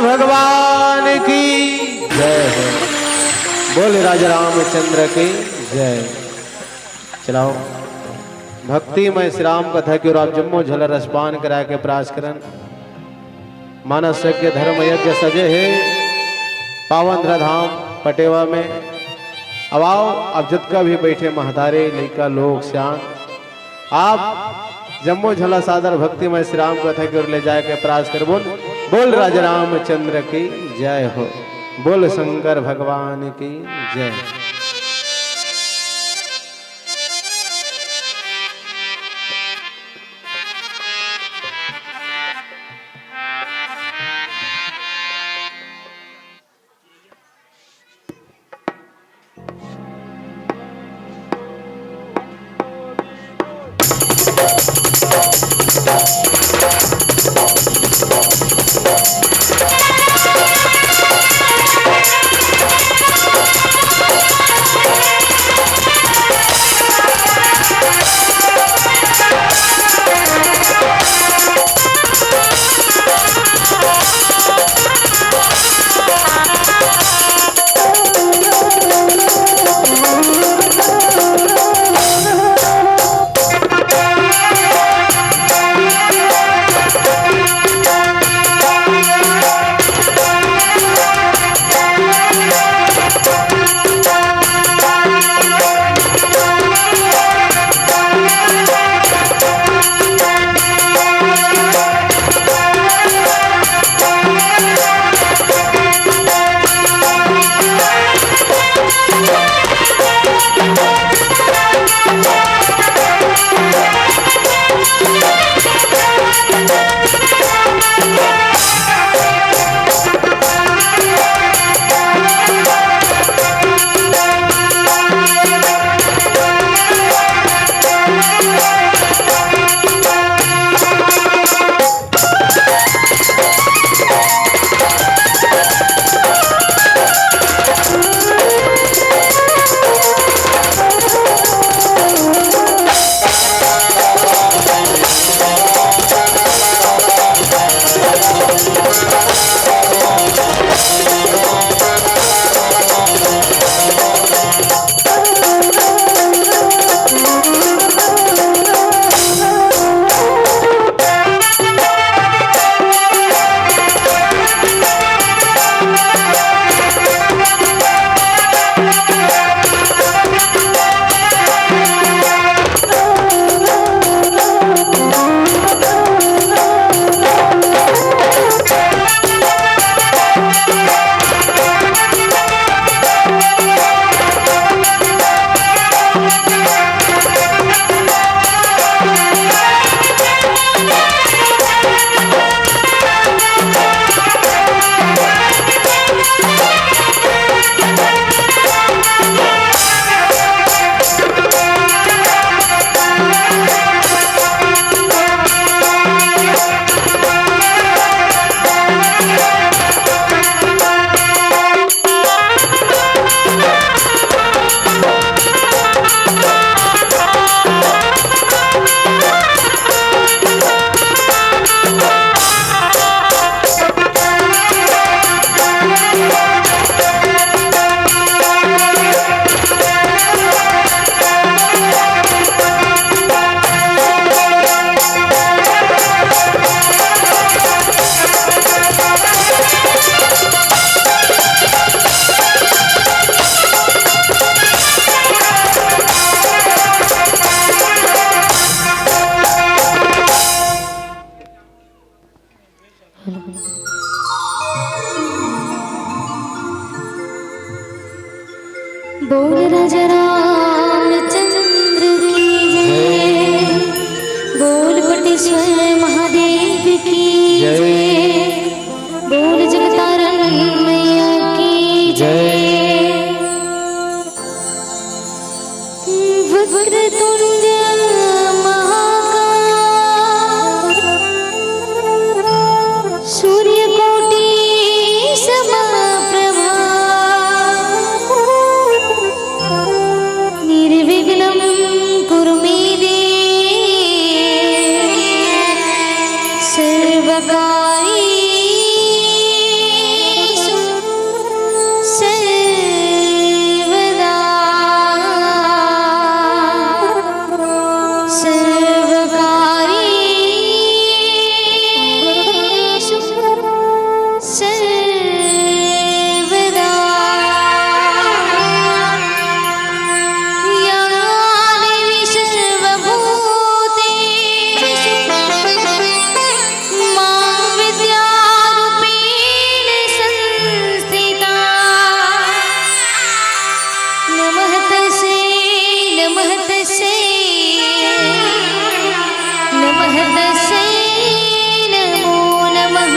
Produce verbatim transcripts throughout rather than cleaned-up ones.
भगवान की जय हो। बोल राजा रामचंद्र की जय। चलाओ, भक्तिमय श्री राम कथा के ओर आप जम्मो झन ल रसपान करा के प्रयास करन। मानस यज्ञ धर्म यज्ञ सजे हे पावन धाम पटेवा में। अब आओ, अब जतका भी बैठे महतारी, लइका लोग, सियान, आप जम्मो झन ल सादर भक्तिमय श्री राम कथा के ओर ले जाए के प्रयास करबो। बोल राजा रामचंद्र की जय हो, बोल शंकर भगवान की जय। बोल राजा रामचंद्र की जय, बोल पटेश्वर महादेव की जय, बोल जगतारण मैया की जय। वक्रतुंड महाकाय, सूर्यकोटि समप्रभा, निर्विघ्नं कुरु मे देव सर्वकार्य सर्वदा या देवी सर्वभूतेषु मां विद्यारूपेण संस्थिता। नमः तस्यै, नमः तस्यै, नमः तस्यै, नमो नमः।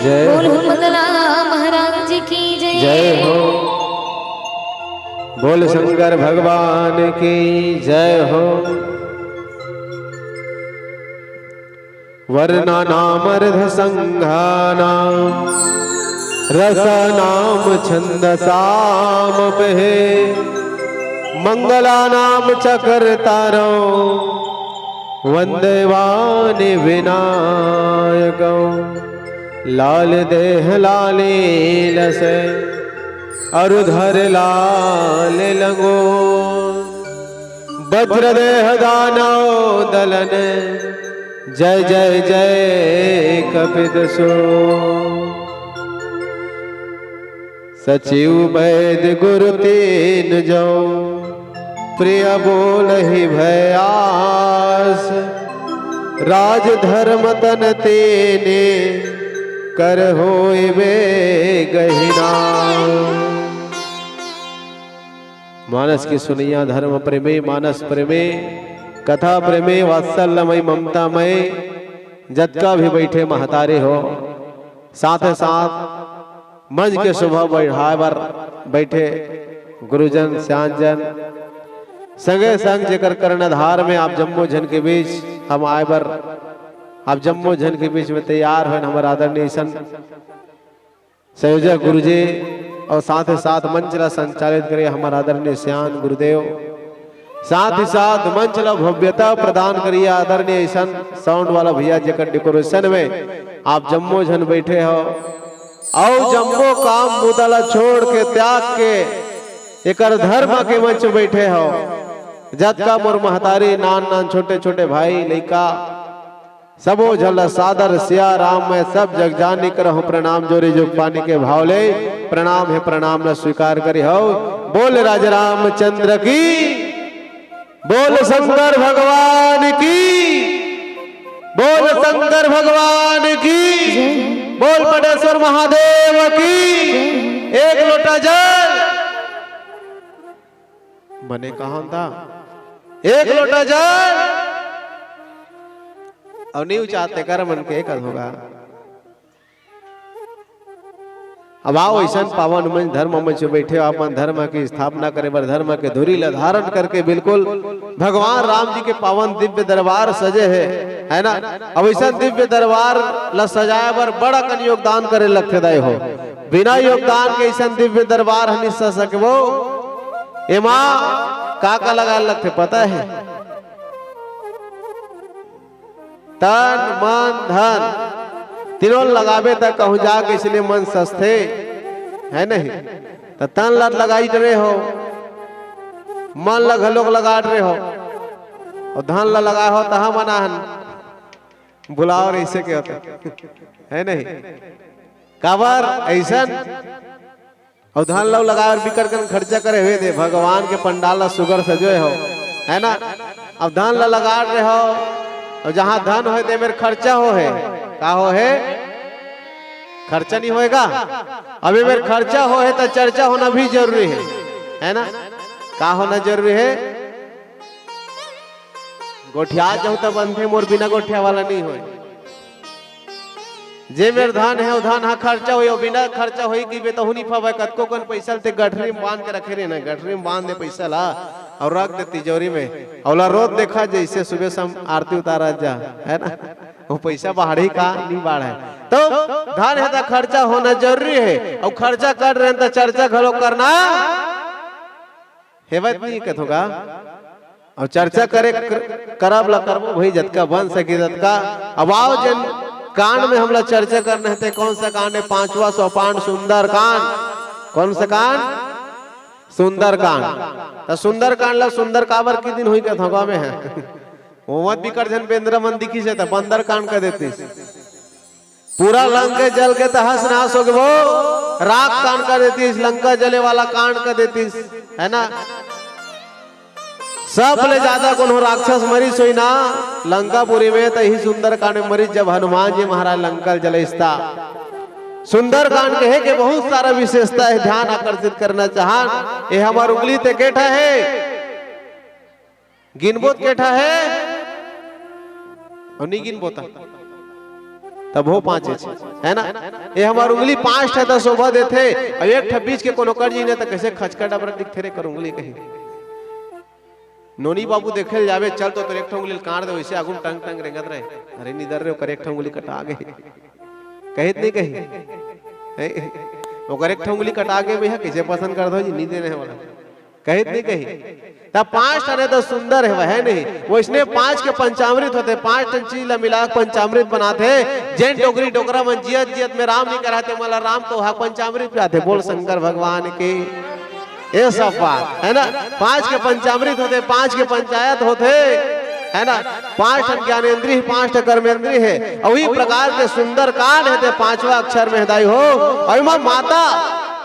जय बोल हो। मंगला महाराज की जय। जय हो। बोल शंकर भगवान की जय हो। वर्णानामर्धसंघानां रसानां छन्दसामपि। मङ्गलानां च कर्तारौ वन्देवानि विनायकौ। लाल देह लाली लसै अरु धर लाल लंगोट। वज्रदेह दानव दलन जय जय जय कपित सो। सचिव वैद गुरु तीन जौ प्रिय बोलहि भयास। राज धर्म तन तेने कर होइबे गहिना। मानस के सुनैया धर्म प्रेमी, मानस प्रेमी, कथा प्रेमी, वात्सल्यमय, ममतामय, जतका भी बइठे महतारी हो, साथ ही साथ मंच के शोभा बढ़ाए बर बइठे गुरुजन, सियानजन, संगे संग जेकर कर्णधार में आप जम्मो झन के बीच हम आए बर, आप जम्मो झन के बीच में तैयार होए हमर आदरणीय सन संयोजक गुरुजी अउ साथ ही साथ मंच ला संचालित करे हमर आदरणीय सियान गुरुदेव, साथ ही साथ मंच ला भव्यता प्रदान करिए आदरणीय अइसन sound वाला भैया जेकर decoration में आप जम्मो झन बइठे हो अउ जम्मो काम बुता ला छोड़ के, त्याग के, एकर धर्म के मंच बइठे हो। जतका मोर महतारी, नान नान छोटे छोटे भाई लइका, सबो झन ला सादर सिया राम मैं सब जग जानी करहूं प्रणाम। जोरी जुग पानी के भाव ले प्रणाम हे, प्रणाम ला स्वीकार करी हो। बोल राजा रामचंद्र की, बोल शंकर भगवान की, बोल शंकर भगवान की, बोल पटेश्वर महादेव की। एक लोटा जल बने कहा था, एक लोटा जल अउ नहीं उचाते कर मन के कद होगा। अब आओ, अइसन पावन मंच, धर्म मंच में बइठे हो, अपन धर्म की स्थापना करे बर, धर्म के धुरी ला धारण करके बिल्कुल भगवान राम जी के पावन दिव्य दरबार सजे हे, है ना? अब अइसन दिव्य दरबार ला सजाए बर बड़ा कन योगदान करे लगथे दाई हो। बिना योगदान के अइसन दिव्य दरबार ह नि सज सकबो। एमा का का लगाए लगथे पता हे? तन, मन, धन, तीनों लगाबे त कहूं जाके इसने मन सजथे, है नहीं? त तन ला लगाई डरे हो, मन ला घलोक लगा डरे हो, अउ धन ला लगा हो तहा मना हन बुलाओ अइसे के होथे, है नहीं? काबर अइसन अउ धन लव लगाए बर बिकट कन खर्चा करे हुए दे, भगवान के पंडाल ला सुगर सजोए हो, है ना? अब धन ला लगा रहे हो, अउ जहां धन होए ते मेर खर्चा हो हे, का हो हे? खर्चा नहीं होएगा? अब ये मेर खर्चा हो हे त चर्चा होना भी जरूरी हे, है ना? का होना जरूरी हे? गोठिया जाहूं त बनथे, मोर बिना गोठिया वाला नहीं होए। जे मेर धन हे, वो धन हा खर्चा होई, अउ बिना खर्चा होई कि बे तहू नहीं पावे। कतको कन पैसा ल ते गठरी में बांध के रखे रहे ना, गठरी में बांध दे पैसा ला अउ रख दे तिजोरी में, अउ ला रोज देखा जैसे सुबह शाम आरती उतारा जा, है ना? वो पैसा बाढ़ी का नहीं बाढ़े। तो धन हे त खर्चा होना जरूरी हे, अउ खर्चा कर रहे हैं त चर्चा घलो करना हेवत नहीं कथों का। अउ चर्चा करे कर-, करब ला करबो भाई, जतका बन सके ततका। अब आओ जेन कांड में हमला चर्चा करना हे ते कौन सा कांड हे? पांचवा सोपान सुंदर कांड। कौन सा कांड? सुंदर कांड। त सुंदर कांड ला सुंदर काबर के दिन होई कथों का में हे। ओमत बिकट झन बेंदरा मन दिखिस हे त बंदर कांड कर देतिस। पूरा लंका जल के तहस नहस हो गे वो, राख कांड कर देतिस, लंका जले वाला कांड कर देतिस, है ना? सब ले ज्यादा कोनो राक्षस मरिस होई ना लंकापुरी में, त इही सुंदरकांड में मरिस, जब हनुमान जी महाराज लंका ल जलइस ता। सुंदरकांड के हे के बहुत सारा विशेषता हे, ध्यान आकर्षित करना चाहन। ये हमर उंगली ते के ठा हे, गिनबो त के ठा हे, अउ नी गिनबो त तभो पाँचे छे, है ना? ये हमर उंगली पाँच ठा त शोभा देथे, अब एक ठा बीच के कोनो कट जही ना, त कैसे खचका डबरा दिखथे रे कर उंगली कही। नोनी बाबू देखे ल जाबे, चल तो तोर एक ठा उंगली ल काट दे, वैसे आगू म टंग टंग रेंगत रहे। अरे निदर रे, ओकर एक ठा उंगली कटा गे। कहित नहीं कही? हैं? ओकर एक ठा उंगली कटा गे भैया, कैसे पसंद करत हो जी, नहीं देने वाला। कहित नहीं कही? त पांच ठन हे त सुंदर हे, है नहीं? वैसने पांच के पंचामृत होथे, पांच ठन चीज ला मिला के पंचामृत बनाथे। जेन डोकरी डोकरा मन जियत जियत में राम नहीं कराथे, मला राम तो हा पंचामृत पियाथे। बोल शंकर भगवान की। ये सब बात है ना, पांच के पंचामृत होथे, पांच के पंचायत होथे, है ना? पांच ठन ज्ञानेंद्री हे, पांच ठन कर्मेंद्री हे, अउ वही प्रकार के सुंदर कांड हे ते पांचवा अक्षर में हदाई हो। अउ एमा माता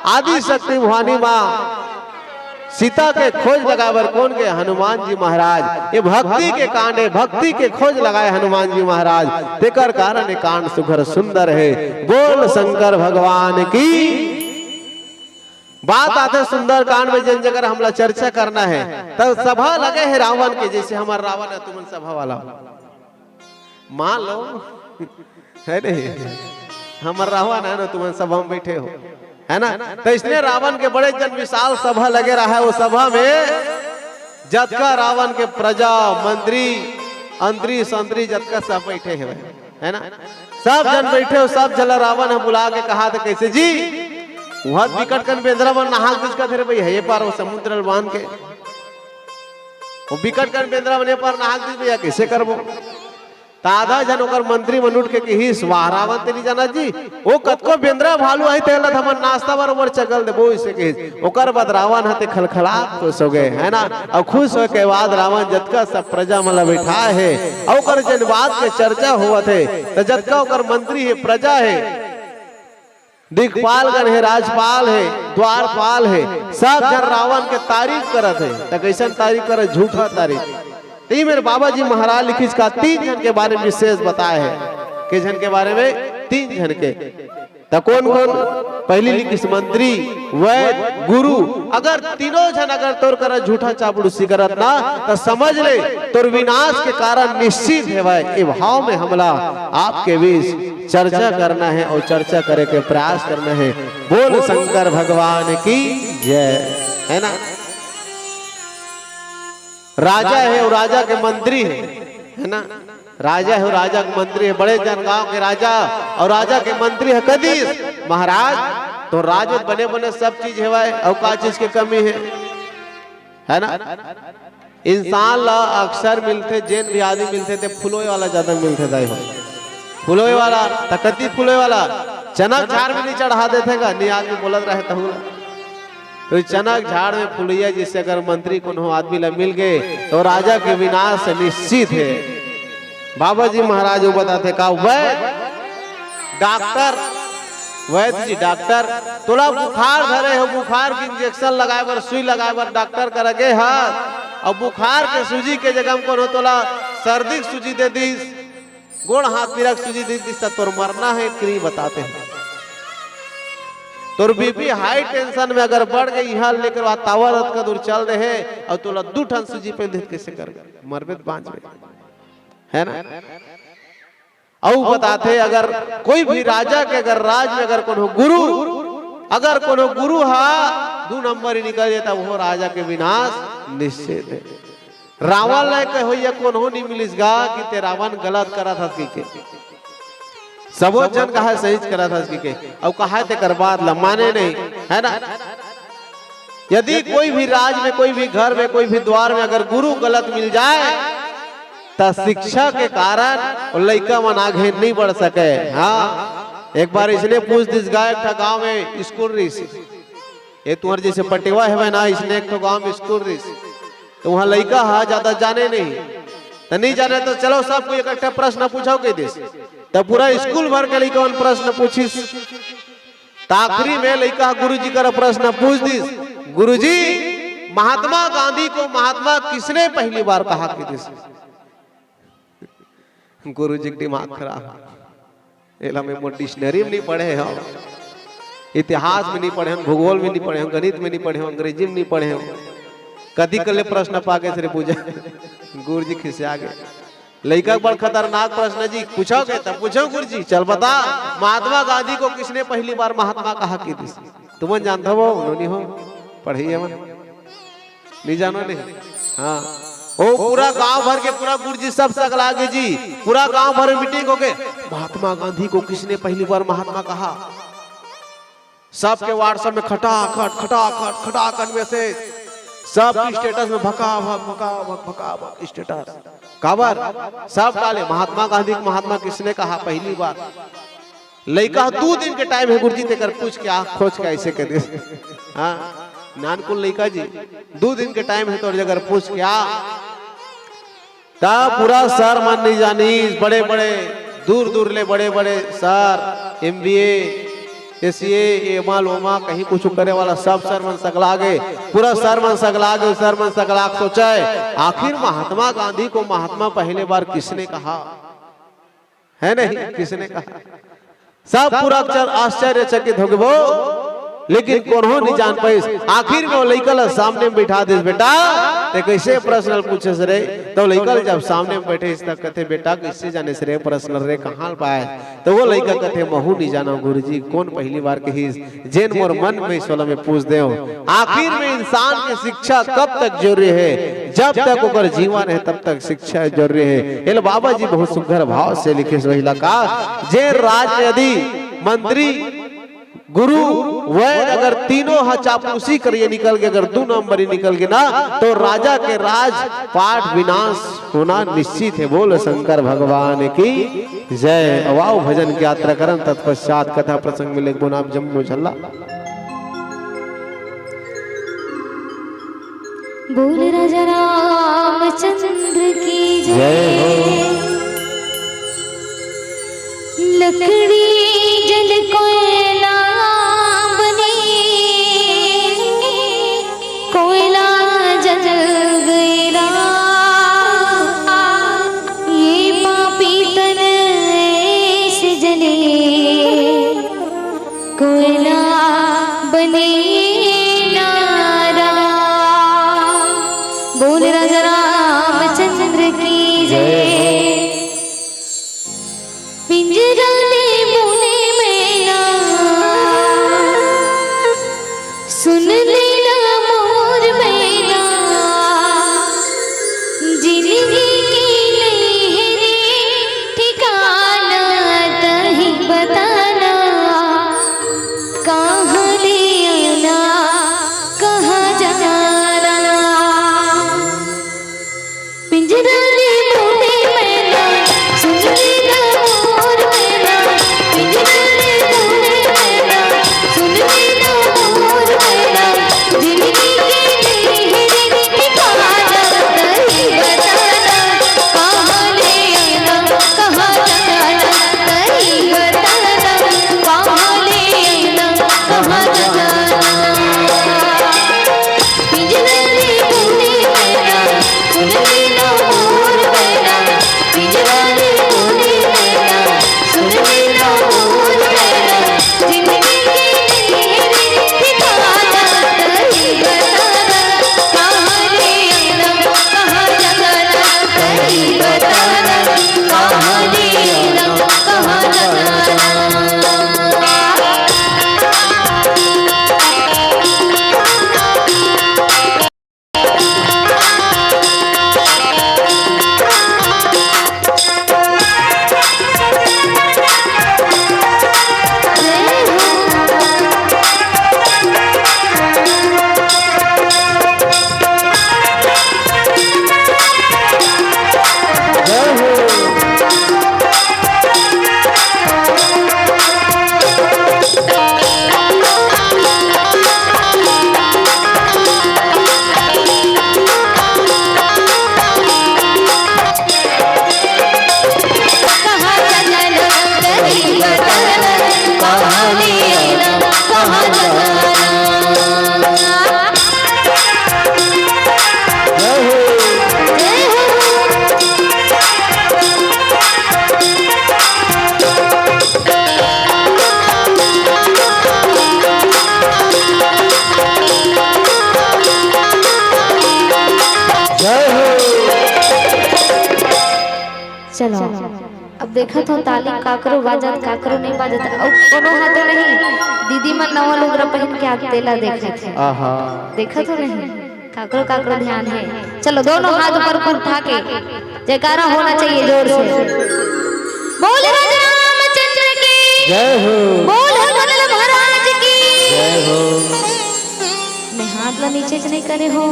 आदि शक्ति भवानी माँ सीता के खोज लगाए बर कोन गे? हनुमान जी महाराज। ये भक्ति के कांड हे, भक्ति के खोज लगाए हनुमान जी महाराज, तेकर कारण ये कांड सुघर सुंदर हे। बोल शंकर भगवान की। बात आथे सुंदरकांड में, जेन जगह हमला चर्चा करना हे, त सभा लगे हे रावण के, जैसे हमर रावण हे, तुमन सभा वाला हो। मान लो, है नहीं? हमर रावण हे ना, तुमन सभा में बैठे हो, है ना? त इसने रावण के बड़े जन विशाल सभा लगे रहा हे, वो सभा में जतका रावण के प्रजा, मंत्री, अंतरी संतरी जतका सब बैठे हे, है ना? सब जन बैठे हो, सब झन ला रावण ह बुला के कहाथे, "कैसे जी, उहाँ बिकट कन बेंदरा मन नहाक दिस कथे रे भई, हे पार वो समुद्र ल बांध के, वो बिकट कन बेंदरा मन ए पार नहाक दिस भैया, कैसे करबो?" त आधा झन ओकर मंत्री मन उठ के किहिस, "वाह रावण, ते नी जानस जी, वो कतको बेंदरा भालू आही, तेला त हमन नाश्ता बरोबर चगल देबो," इसे किहिस। ओकर बाद रावण ह ते खलखला खुश हो गे, है ना? अउ खुश होए के बाद रावण जतका सब प्रजा मन ला बिठाए हे, अउ ओकर जेन बात के चर्चा होवत हे, त जतका ओकर मंत्री हे, प्रजा हे, दिक्पालगण हे, राजपाल हे, द्वारपाल हे, सब झन रावण के तारीफ करत हे। त कैसन तारीफ करत? झूठा तारीफ। त ई मेर बाबा जी महाराज लिखिस का तीन झन के बारे में विशेष बताए हे। के झन के बारे में? तीन झन के। त कोन कोन? पहली लिखिस मंत्री, वैद, गुरु। अगर तीनों झन अगर तोर करा झूठा चापड़ूसी करत ना, त समझ ले तोर विनाश के कारण निश्चित हेवय। ए भाव में हमला आपके बीच चर्चा करना हे अउ चर्चा करे के प्रयास करना हे। बोल शंकर भगवान की जय, है ना? राजा हे अउ राजा के मंत्री हे, है ना? राजा हे अउ राजा के मंत्री हे, बड़े जन गांव के राजा अउ राजा के मंत्री हे। कदिस, "महाराज, तोर राज में बने बने सब चीज हेवय, अउ का चीज के कमी हे?" है ना? इंसान ला अक्सर मिलथे, जेन भी आदमी मिलथे, ते फुलोय वाला ज्यादा मिलथे, दाई हो। फुलोय वाला, त कति फुलोय वाला, चना के झाड़ में नहीं चढ़ा देथे गा, नहीं आदमी बोलत रहे तहू ला। तो चना के झाड़ में फुलैया जैसे अगर मंत्री कोनो आदमी ला मिल गे, तो राजा के विनाश निश्चित हे। बाबा जी महाराज वो बताथे का, वैद डॉक्टर, वैद जी डॉक्टर, तोला बुखार धरे हो, बुखार के इंजेक्शन लगाए बर, सुई लगाए बर डॉक्टर करा गे हस, अउ बुखार के सूजी के जगह में कोनो तोला सर्दी के सूजी दे दिस, गोड़ हाथ पीरा के सूजी दे दिस, त तोर मरना हे, क्री बताथे। तोर बीपी हाई टेंशन में अगर बढ़ गे, इहाँ लेकर वहाँ टावर अतका दूर चल दे हे, अउ तोला दू ठन सूजी पहन दे, कैसे कर मरबे त बाँचबे, है ना? अउ बताथे, अगर कोई भी राजा के अगर राज में अगर कोनो गुरु, अगर कोनो गुरु हा दू नंबर ही निकल जाता, वो राजा के विनाश निश्चित हे। रावण ला कहोइया कोनो नहीं मिलिस गा कि ते रावण गलत करत हस कहिके। सबो झन कहा सहीच करत हस कहिके, अउ कहा तेकर बात ला माने नहीं, है ना? यदि कोई भी राज में, कोई भी घर में, कोई भी द्वार में अगर गुरु गलत मिल जाए, त शिक्षा के कारण वो लइका मन आगे नहीं बढ़ सके। हाँ, एक बार इसने पूछ दिस गा, एक ठा गांव में स्कूल रहिस, ये तुम्हार जैसे पटेवा हेवय ना, इसने एक ठो गांव में स्कूल रहिस, तो वहाँ लइका हा ज्यादा जाने नहीं, त नहीं जाने तो चलो सब कोई इकट्ठा प्रश्न पूछो कहि दिस, त पूरा स्कूल भर के लइका मन प्रश्न पूछिस। त आखिरी में लइका गुरुजी करा प्रश्न पूछ दिस, "गुरुजी, महात्मा गांधी को महात्मा किसने पहली बार कहा?" कहि दिस। गुरुजी के दिमाग खराब। एला मैं मोर डिक्शनरी में नहीं पढ़े हंव, इतिहास में नहीं पढ़े हंव, भूगोल में नहीं पढ़े हंव, गणित में नहीं पढ़े हंव, अंग्रेजी में नहीं पढ़े हंव। कति कले प्रश्न पागे रे पूजा। गुरुजी खिसिया गे। लइका बड़ खतरनाक प्रश्न जी, पूछोगे तब पूछो गुरुजी। चल बता, महात्मा गांधी को किसने पहली बार महात्मा कहा कि दिस? तुमन जानत हो, नोनी हो, पढ़ई हवन, नहीं जानो नहीं? हाँ, ओ पूरा गांव भर के पूरा गुरुजी सब सगला गे जी, पूरा गांव भर में मीटिंग हो गए। महात्मा गांधी को किसने पहली बार महात्मा कहा? सबके WhatsApp में खटाखट खटाखट खटाखट मैसेज, सबके स्टेटस में भका भक भका भक भका भक स्टेटस। काबर? सब डाले महात्मा गांधी को महात्मा किसने कहा पहली बार। लइका ह दू दिन के टाइम हे गुरुजी, तेकर पूछ के आ, खोज के ऐसे कह दे। हाँ, नानकुन लइका जी, दू दिन के टाइम हे तोर जगह पूछ के आ। ता पूरा सर मन नहीं जानिस, बड़े बड़े, दूर दूर ले बड़े बड़े सर, एमबीए, एसीए, एमा लोमा, कहीं कुछ करे वाला सब सर मन सगला गे। पूरा सर मन सगला गे, सर मन सगला के सोचे, आखिर महात्मा गांधी को महात्मा पहले बार किसने कहा? है नहीं, किसने कहा? सब पूरा अक्षर आश्चर्यचकित हो गए वो, लेकिन कोनो नहीं जान पाइस। आखिर में वो लइका ला सामने में बैठा दिस, "बेटा, ते कैसे प्रश्न पूछे रे?" तो लइका ला जब सामने में बैठे इस तक कहते, "बेटा, कैसे जाने से रे प्रश्न रे, कहाँ पाए?" तो वो लइका कहते, "महू नहीं जानो गुरुजी, कोन पहली बार कहिस?" जेन मोर मन में सोला में पूछ देव। आखिर में इंसान के शिक्षा कब तक जरूरी है? जब तक ओकर जीवन है, तब तक शिक्षा जरूरी है। एला बाबा जी बहुत सुघर भाव से लिखे, वही ला का, जे राज यदि मंत्री, गुरु, वैद अगर तीनों ह चापलूसी करिए निकल के, अगर दू नंबर ही निकल के ना, तो राजा के राज पाठ विनाश होना निश्चित है। बोल शंकर भगवान की जय। अवाओ भजन की यात्रा करन, तत्पश्चात कथा प्रसंग में लेखबो नाम जम्मो झल्ला। बोल राजा रामचंद्र की जय। जय हो। लकड़ी जल कोयला बने, कोयला जल गए राम, ये पापी तन ऐसे जले, कोयला बने ना राम। बोल राजा रामचंद्र की जय। पिंजरा ले मुने मैना, सुन लेना मोर मैना, जिंदगी के नहीं है रे ठिकाना, तही बताना, कहाँ ले आना देखत हो ताली काकरो बाजत, काकरो नहीं बाजत, अउ कोनो ह तो नहीं। दीदी मन नवा लुगरा पहिन के आत तेला देखत हे। आहा। देखत हो नहीं, काकरो काकरो ध्यान है। चलो दोनों हाथ ऊपर को उठा के जयकारा होना चाहिए जोर से। बोल राजा रामचंद्र की। जय हो। बोल हनुमंत महाराज की। जय हो। मैं हाथ ला नीचे से नहीं करे हो।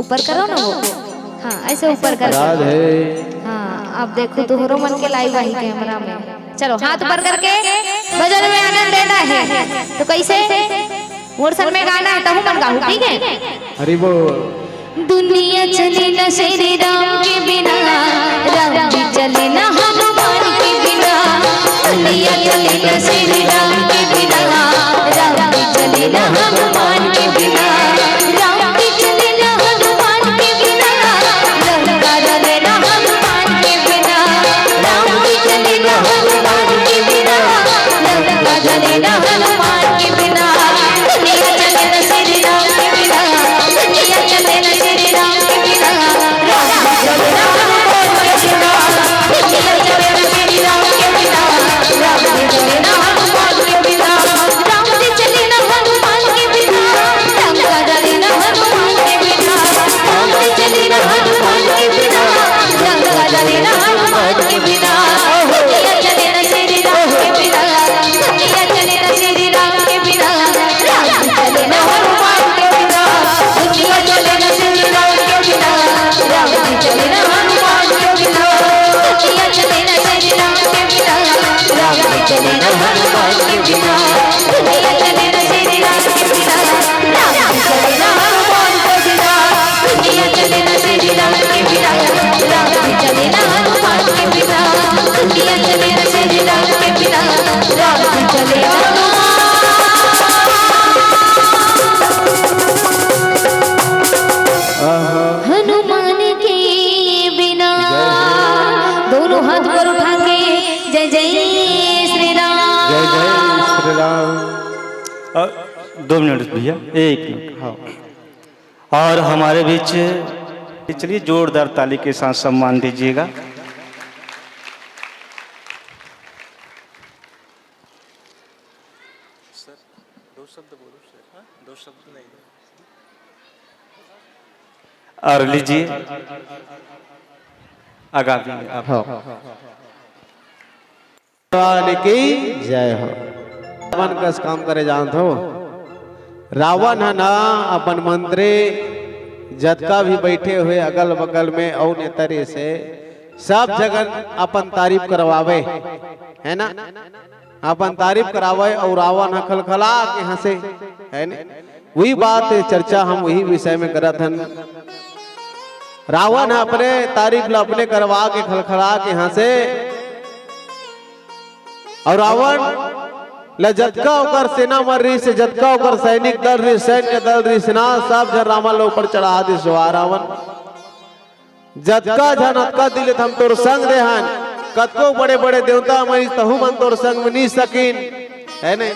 ऊपर करो ना वो। हाँ, ऐसे ऊपर कर। राधे। हाँ, अब देखो तोहरो मन के लाइव आही कैमरा में। चलो, हाथ ऊपर करके भजन में आनंद लेना है। तो कैसे? मोर सन में गाना है, तहु मन गाहू, ठीक है? हरि बोल। दुनिया चले ना श्री राम के बिना, राम भी चले ना हनुमान के बिना। दुनिया चले ना श्री राम के बिना, राम भी चले ना हनुमान के बिना। राम भी चले ना हनुमान के बिना, लंका जले ना हनुमान के बिना। राम भी चले ना हनुमान के बिना, लंका जले ना हनुमान के बिना। दुनिया चले ना श्री राम के बिना, दुनिया चले ना श्री राम के बिना। राम भी चले ना हनुमान के बिना, दुनिया चले ना श्री राम के बिना। राम भी चले ना हनुमान के बिना, राम भी चले ना हनुमान के बिना। लंका जले ना हनुमान के बिना, राम भी चले ना हनुमान के बिना। लंका जले ना हनुमान के बिना। दुनिया चले ना श्री राम के बिना, दुनिया चले ना श्री राम के बिना। राम भी चले ना हनुमान के बिना, दुनिया चले ना श्री राम के बिना। राम भी चले ना हनुमान के बिना, दुनिया चले ना श्री राम के बिना। राम भी चले ना हनुमान के बिना, दुनिया चले ना श्री राम के बिना। राम भी चले ना हनुमान के बिना, दुनिया चले ना श्री राम के बिना। राम भी चले ना हनुमान के बिना, दुनिया चले ना श्री राम के बिना। राम भी चले ना हनुमान। आहा। हनुमान के बिना। जय हो। दोनों हाथ ऊपर उठा के जय जय श्री राम। जय जय श्री राम। अ, दो मिनट भैया, एक मिनट। हाँ। और हमारे बीच, चलिए, जोरदार ताली के साथ सम्मान दीजिएगा। सर, दो शब्द बोलो सर। हाँ? दो शब्द नहीं। और लीजिए, आगामी आप। हाँ। भगवान की जय हो। रावण कस काम करे जानत हो। रावण ह ना अपन मंत्री जतका भी बैठे हुए अगल बगल में अउ नेतरी से सब जगन अपन तारीफ करवावे, है ना? अपन तारीफ करावे अउ रावण ह खलखला के हंसे, है ना? वही बात है, चर्चा हम वही विषय में करत हन। रावण ह अपने तारीफ ला अपने करवा के खलखला के हंसे, अउ रावण ल जतका ओकर सेना मन रिहिस, जतका ओकर सैनिक दल रिहिस, सैन्य दल रिहिस ना, सब झन रावण ल ऊपर चढ़ा दिस। वाह रावण, जतका झन अतका दिन ले हम तोर संग दे हन, कतको बड़े बड़े देवता मन तहु मन तोर संग में नी सकिन, है नहीं?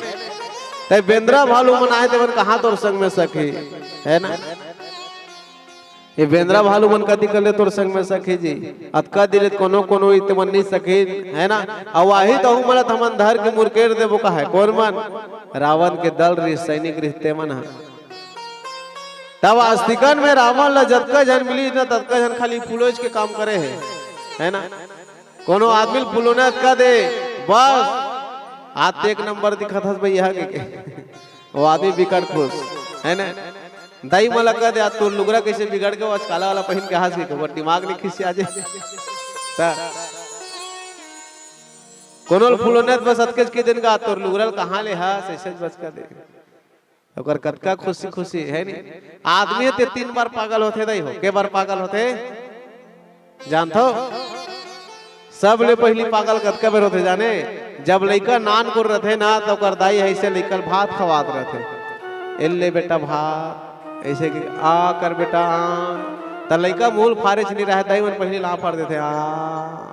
तै बेंदरा भालू मन आए तेमन कहाँ तोर संग में सकी, है ना? ये बेंदरा भालू मन कति कर ले तोर संग में सखी जी, अतका दिन ले कोनो कोनो इते मन नी सखी, है ना? अउ आही तहु मन ल हमन धर के मुरकेर देबो कहे, कोन मन? रावण के दल रिहिस, सैनिक रिहिस तेमन ह। तब आस्तिकन में रावण ल जतका झन मिली ना, ततका झन खाली फुलोच के काम करे हे, है ना? कोनो आदमी ल फुलोना अतका दे, बस, आज ते एक नंबर दिखत हस भैया के, के। वो आदमी बिकट खुश, है ना? दाई मन ल कह दे, "आज तोर लुगरा कैसे बिगड़ के, वो आज काला वाला पहिन के हाथ के, ओकर दिमाग नहीं खिसिया जे।" त कोनो ल फुलोना त बस अतकेच के दिन का, "तोर लुगरा ल कहाँ ले हस?" ऐसे बस कह दे। ओकर कतका खुशी खुशी, है नी? आदमी ते तीन बार पागल होथे दाई हो। के बार पागल होथे? जानथो? सबले पहिली पागल कतका बेर होथे जाने? जब लइका नानकुन रथे ना, त ओकर दाई ह अइसे लइका ल भात खवात रथे। "ए ले बेटा भात," अइसे कि, "आ कर बेटा, आ।" त लइका मुंह ल फारेच नइ रहय, दाई मन पहिली ला फार देथे, "आ,"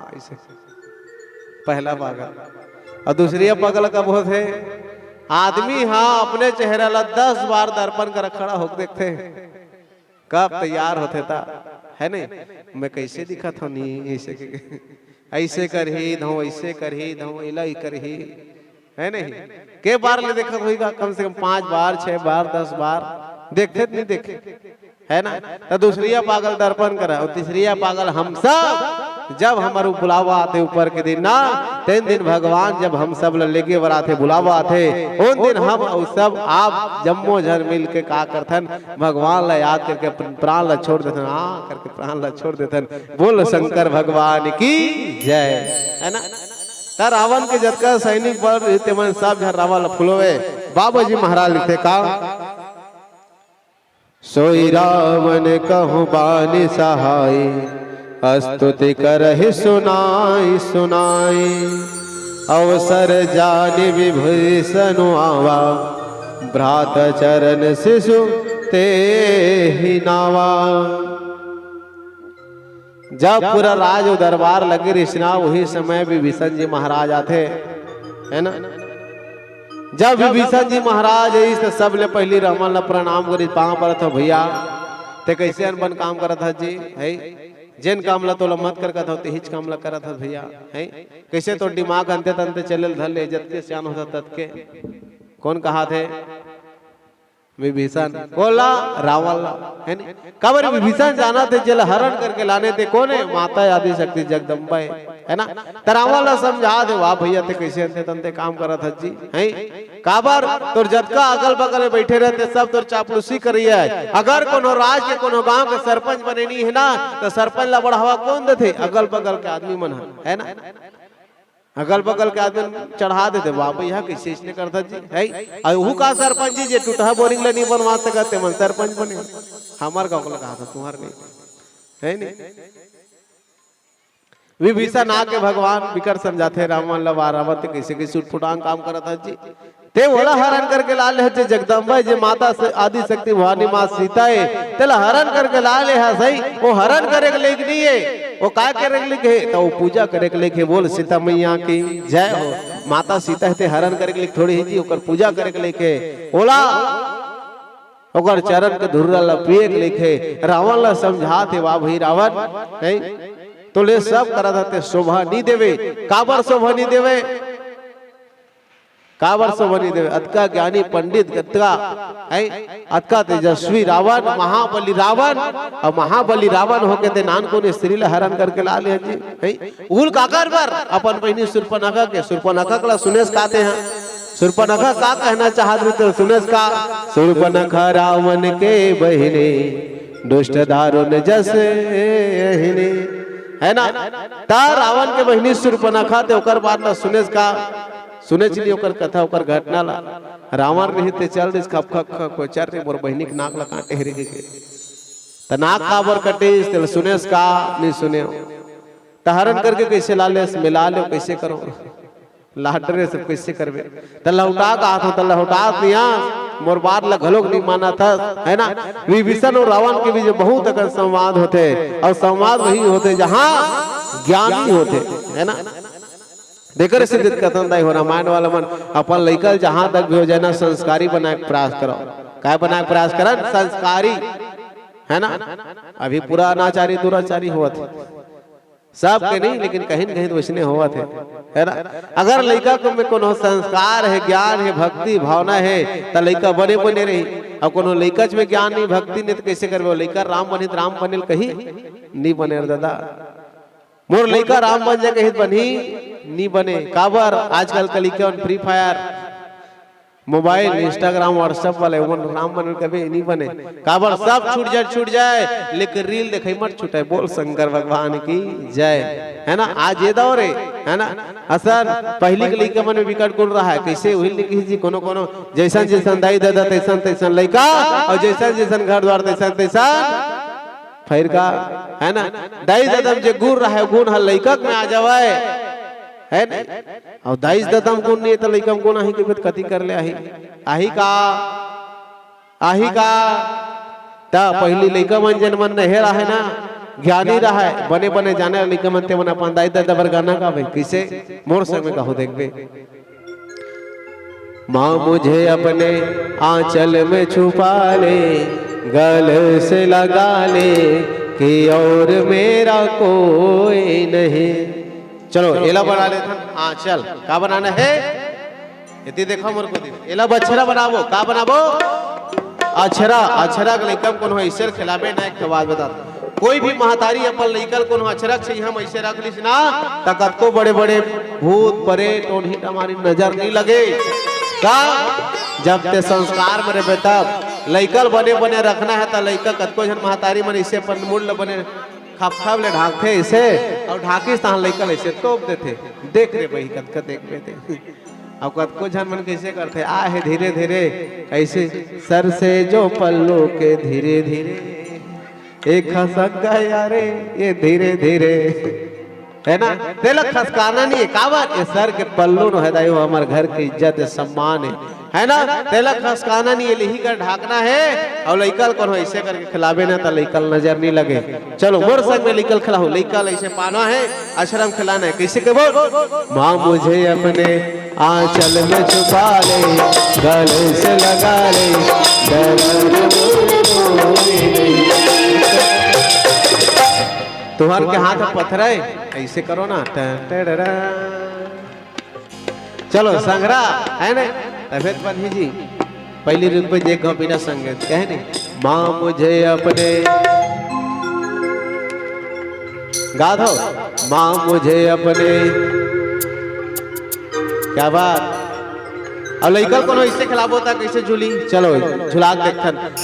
अइसे। पहला पागल। अउ दूसरिया पागल कब होथे? आदमी ह अपने चेहरा ला दस बार दर्पण कर खड़ा होके देखथे, कब तैयार होथे ता। है नहीं? मैं कैसे दिखत हूँ नहीं ऐसे के, ऐसे करही धो, ऐसे करही धो, इला ही करही, है नहीं? के बार ले देखत होही का? कम से कम पांच बार, छह बार, दस बार देखते नहीं देखे, है ना? तो दूसरिया पागल दर्पण करा और तीसरिया पागल हम सब, जब हमारू बुलावा आथे ऊपर के दिन ना, तेन दिन भगवान जब हम सब ल लेगे बर आथे, बुलावा आथे, उन दिन हम अउ सब आप जम्मो झन मिल के का करथन, भगवान ला याद करके अपन प्राण ला छोड़ देथन। हाँ, करके प्राण ला छोड़ देथन। बोल शंकर भगवान की जय, है ना? त रावण के जतका सैनिक बल रहिस, तेमन सब झन रावण ला फुलोवे। बाबा जी महाराज लिखथे का, सोई रावण कहूँ बानि सहाय, स्तुति करहि सुनाई सुनाई। अवसर जानि विभीषण आवा, भ्राता चरण शिशु तेहि नावा। जब पूरा राज अउ दरबार लगे रहिस ना, वही समय विभीषण जी महाराज आथे, है ना? जब विभीषण जी महाराज आइस, त सबले पहिली रावण ला प्रणाम करिस, पाँव परत हँव भैया, ते कैसे अनबन काम करत हस जी, है? जेन काम ला तोला मत कर कहत हँव, तेहिच काम ला करत हस भैया, है? कैसे तोर दिमाग अंते तंते चले ल धर ले, जतके सियान होथस ततके। कोन कहाथे? विभीषण। कोन ला? रावण ला, है नी? काबर विभीषण जानथे जेला हरण करके लाने ते कोन हे? माता आदिशक्ति जगदम्बा हे, है ना? त रावण ला समझाथे, वाह भैया, ते कैसे अंते तंते काम करत हस जी, हैं? काबर तोर जतका अगल बगल में बैठे रहिथे, सब तोर चापलूसी करइया हे। अगर कोनो राज के, कोनो गांव के सरपंच बने नहीं हे ना, त सरपंच ला बढ़ावा कोन देथे? अगल बगल के आदमी मन ह, है ना? अगल बगल के आदमी चढ़ा देथे, वाह भैया, कैसे इसने करता जी, है? अउ उहू का सरपंच जी, जे टूटहा बोरिंग ला नहीं बनवा सकत, तेमन सरपंच बने। हमर गाँव ला कहाथंव, तुम्हर नहीं, है नहीं? विभीषण आके भगवान बिकट समझाथे रावण ला, वाह रावण, ते कैसे कैसे उटपुटांग काम करत हस जी। ते ओला हरण करके ला ले हस, जे जगदम्बा हे, जे माता से आदिशक्ति भवानी माँ सीता हे, तेला हरण करके ला ले हस, सही? वो हरण करे के लायक नहीं हे, वो काय करे के लायक हे? त वो पूजा करे के लायक हे। बोल सीता मैया की जय हो। माता सीता हे ते हरण करे के लायक थोड़ी हे जी, ओकर पूजा करे के लायक हे। ओला, ओकर चरण के धुर्रा ला पिए के लायक हे। रावण ला समझाथे, वाह भाई रावण, नहीं? तोले सब करत हस ते शोभा नहीं देवे। काबर शोभा नहीं देवे? काबर शोभा नहीं देवे? अतका ज्ञानी पंडित, अतका, हैं? अतका तेजस्वी रावण, महाबली रावण, अउ महाबली रावण होके ते नानकुन स्त्री ला हरण करके ला ले हस जी, हैं? उहू ल काकर बर? अपन बहिनी सुर्पनखा के। सुर्पनखा ला सुनेस का ते ह? सुर्पनखा का कहना चाहत रहिस त सुनेस का? सुर्पनखा रावण के बहिनी, दुष्ट दारुण जस अहिनी, है ना? त रावण के बहिनी सुर्पनखा, ते ओकर बात ला सुनेस का? सुनेच नहीं ओकर कथा, ओकर घटना ला। रावण रहिस ते चल दिस, खप खप खप कोचर रे, मोर बहिनी के नाक ला काटे हे रे के। त नाक काबर कटिस, तेला सुनेस का? नहीं सुनेव। त हरण करके कैसे ला लेस, मिला लेव, कैसे करो? लाटरे सब कैसे करबे? त लहुटा कहाथंव, त लहुटात नहीं हस, मोर बात ला घलोक नहीं मानत हस, है ना? विभीषण अउ रावण के बीच बहुत अकन संवाद होथे, अउ संवाद वही होथे जहाँ ज्ञान नहीं होथे, है ना? तेकर सेती कथन दाई हो, रामायण वाला मन अपन लइका ल जहाँ तक भी हो जाए ना, संस्कारी बनाए के प्रयास करो। काय बनाए के प्रयास करन? संस्कारी, है ना? अभी पूरा अनाचारी दुराचारी होवत हे, सबके नहीं, लेकिन कहीं न कहीं तो वैसने होवत हे, है ना? अगर लइका को में कोनो संस्कार हे, ज्ञान हे, भक्ति भावना हे, त लइका बने बने रही। अउ कोनो लइकाच में ज्ञान नहीं, भक्ति नहीं, त कैसे करबे? लइका राम बनही त राम बने ल कही, नहीं बने रे दादा। मोर लइका राम बन जाए कही त बनही, नहीं बने। काबर? आजकल के लइका मन Free Fire, mobile, Instagram, WhatsApp वाले, ओमन राम बने कबे नहीं बने। काबर? सब छूट जाए, छूट जाए, लेकिन reel देखई मत छूटे। बोल शंकर भगवान की जय, है ना? आज ये दौर हे, है ना? असन पहिली के लइका मन में बिकट गुण रहा हे। कैसे? उही ल कही जी, कोनो कोनो जैसन जैसन दाई ददा तैसन तैसन लइका, अउ जैसन जैसन घर द्वार तैसन तैसन फैर का, है ना? दाई ददा म जे गुण रहे, गुण ह लइका में आ जावे, है ना? अउ दाई ददा म गुण नहीं हे, त लइका म गुण आही के, कती कर ले आही? आही का? आही का? त पहिली लइका मन जेन मन नहे रहे ना, ज्ञानी रहे, बने बने जाने लइका मन, ते मन अपन दाई ददा बर गाना गावे। किसे? मोर संग में कहूँ देखबे। माँ मुझे अपने आंचल में छुपा ले, गले से लगा ले, कि और मेरा कोई नहीं। चलो, एला बना लेथन। हाँ, चल, का बनाना है? एती देखो मोर कोती। एला बछरा बनाबो, का बनाबो? अछरा, अछरा के लइका कोनो अइसे खेलाबे ना, एक ठो बात बता। कोई भी महतारी अपन लइका ल कोनो अछरा के छइहा म अइसे रख लिस ना, त कतको बड़े-बड़े भूत, परेत, टोनही टमारी नजर नहीं लगे। का? जब ते संस्कार में रहिबे तब। लइका ल बने-बने रखना है, त लइका कतको झन महतारी मन अइसे अपन मुड़ ल बने खपखप ले ढांकथे अइसे, अउ ढांकिस तहां लइका ल अइसे तोप देथे। देख रे बही, कतका देखबे ते। अउ कतको झन मन कइसे करथे, आ हे धीरे-धीरे, अइसे सर से जो पल्लू के धीरे-धीरे, ए खसक गया रे, ये धीरे-धीरे, है ना? तेला खसकाना नहीं है, काबर? ये सर के पल्लू नो है दाई, वो हमर घर के इज्जत है, सम्मान है, है ना? तेला खसकाना नहीं है, लेही कर ढांकना है, अउ लइका ल कोनो अइसे करके खिलाबे ना, त लइका ल नजर नहीं लगे। चलो, मोर संग में लइका ल खिलाओ, लइका ल अइसे पाना है, अछरा म खिलाना है, कइसे के बोल? माँ मुझे अपने आंचल में छुपा ले, गले से लगा ले, डर तुहर के हाथ ह पथरा हे, अइसे करो ना, टन टन टन। चलो, संघरा, है ने? तबीयत बनी जी। पहिली रुख पे जे गाँव बिना संगत, कहे नहीं? माँ मुझे अपने, गा दो, माँ मुझे अपने, क्या बात? अउ लइका ल कोनो अइसे खिलाबो त कइसे झूली? चलो, झुला के देखथन।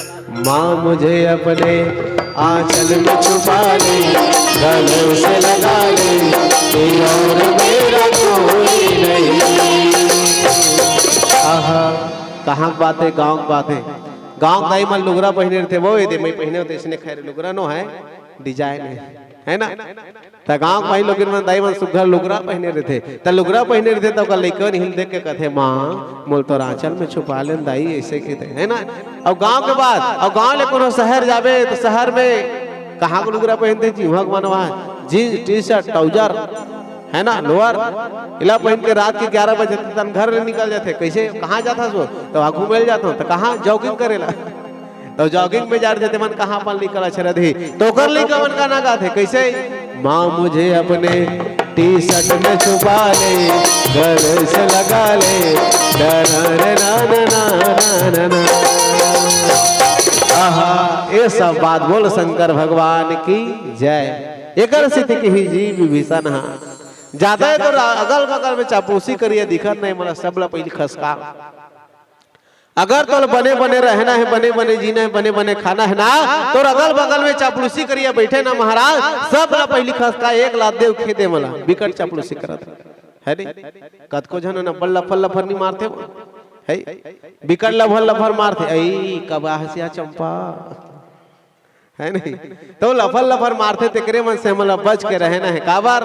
माँ मुझे अपने आंचल में छुपा ले, गले से लगा ले, तेरा और मेरा कोई नहीं। आहा, कहाँ के बात है, गाँव के बात है। गाँव के दाई मन लुगरा पहिने रहिथे, वो ये दे, मैं पहिने होते इसने खैर लुगरा नो है, डिजाइन है, है ना? त गाँव के भाई लोगन मन, दाई मन सुग्घर लुगरा पहिने रहिथे, त लुगरा पहिने रहिथे, त ओकर लइका निहिल देख के कथे, "माँ, मोल तोर आंचल में छुपा लेन दाई," अइसे कहिथे, है ना? अउ गाँव के बात, अउ गाँव ले कोनो शहर जाबे, त शहर में कहाँ के लुगरा पहिनथे? जिहाँ के मनवा, jeans, T-shirt, trouser, है ना, lower, एला पहिन के रात के ग्यारह बजे तक घर ले निकल जाथे। कइसे, कहाँ जाथस वो? त वहाँ घूमे ल जाथों। त कहाँ? Jogging करे ला। त jogging में जात रहिथे मन, कहाँ अपन लइका ल अछरा दिही? त ओकर लइका मन गाना गाथे, कइसे? माँ मुझे अपने T-shirt में छुपा ले, गले से लगा ले, डरा रे ना ना ना ना ना ना। आहा, ये सब बात बोल शंकर भगवान की जय। एकर सेती किही जी विभीषण हा, जादा तो अगल बगल में चापलूसी करिया दिखत नहीं, मोला सब ला पहिली खसका। अगर तोला बने बने रहना है, बने बने जीना है, बने बने खाना है ना, तोर अगल बगल में चापलूसी करिया बैठे ना महाराज, सब ला पहिली खसका, एक लात दे, खेदे मला, बिकट चापलूसी करत है नहीं? कतको झन न बड़ लफर लफर नहीं मारथे, है? बिकट लफर लफर मारथे, "ऐ, कब आहस या चंपा?" है नहीं? तो लफर लफर मारथे, तेकरे मन से हमला बच के रहना है। काबर?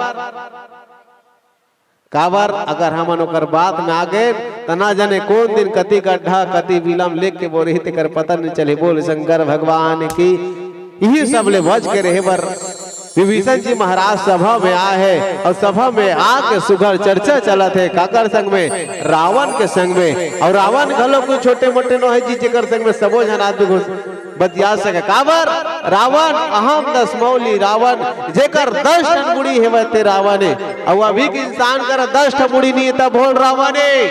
काबर अगर हमन ओकर बात में आ गए, त ना जाने कोन दिन कति गड्ढा, कति बिलम लेग के बोरही, तेकर पता नहीं चले। बोल शंकर भगवान की। इही सब ले बच के रहे बर विभीषण जी महाराज सभा में आए हे अउ सभा में आके सुघर चर्चा चलत हे। काकर संग में? रावण के संग में। अउ रावण घलो कोई छोटे मोटे नो हे जी, जेकर संग में सबो झन आदमी घुस बतिया सके। काबर? रावण, अहम दसमौली रावण, जेकर दस ठन मुड़ी हेवय ते रावण ए। अउ अभी के इंसान कर दस ठन मुड़ी नहीं हे, त भोल रावण ए।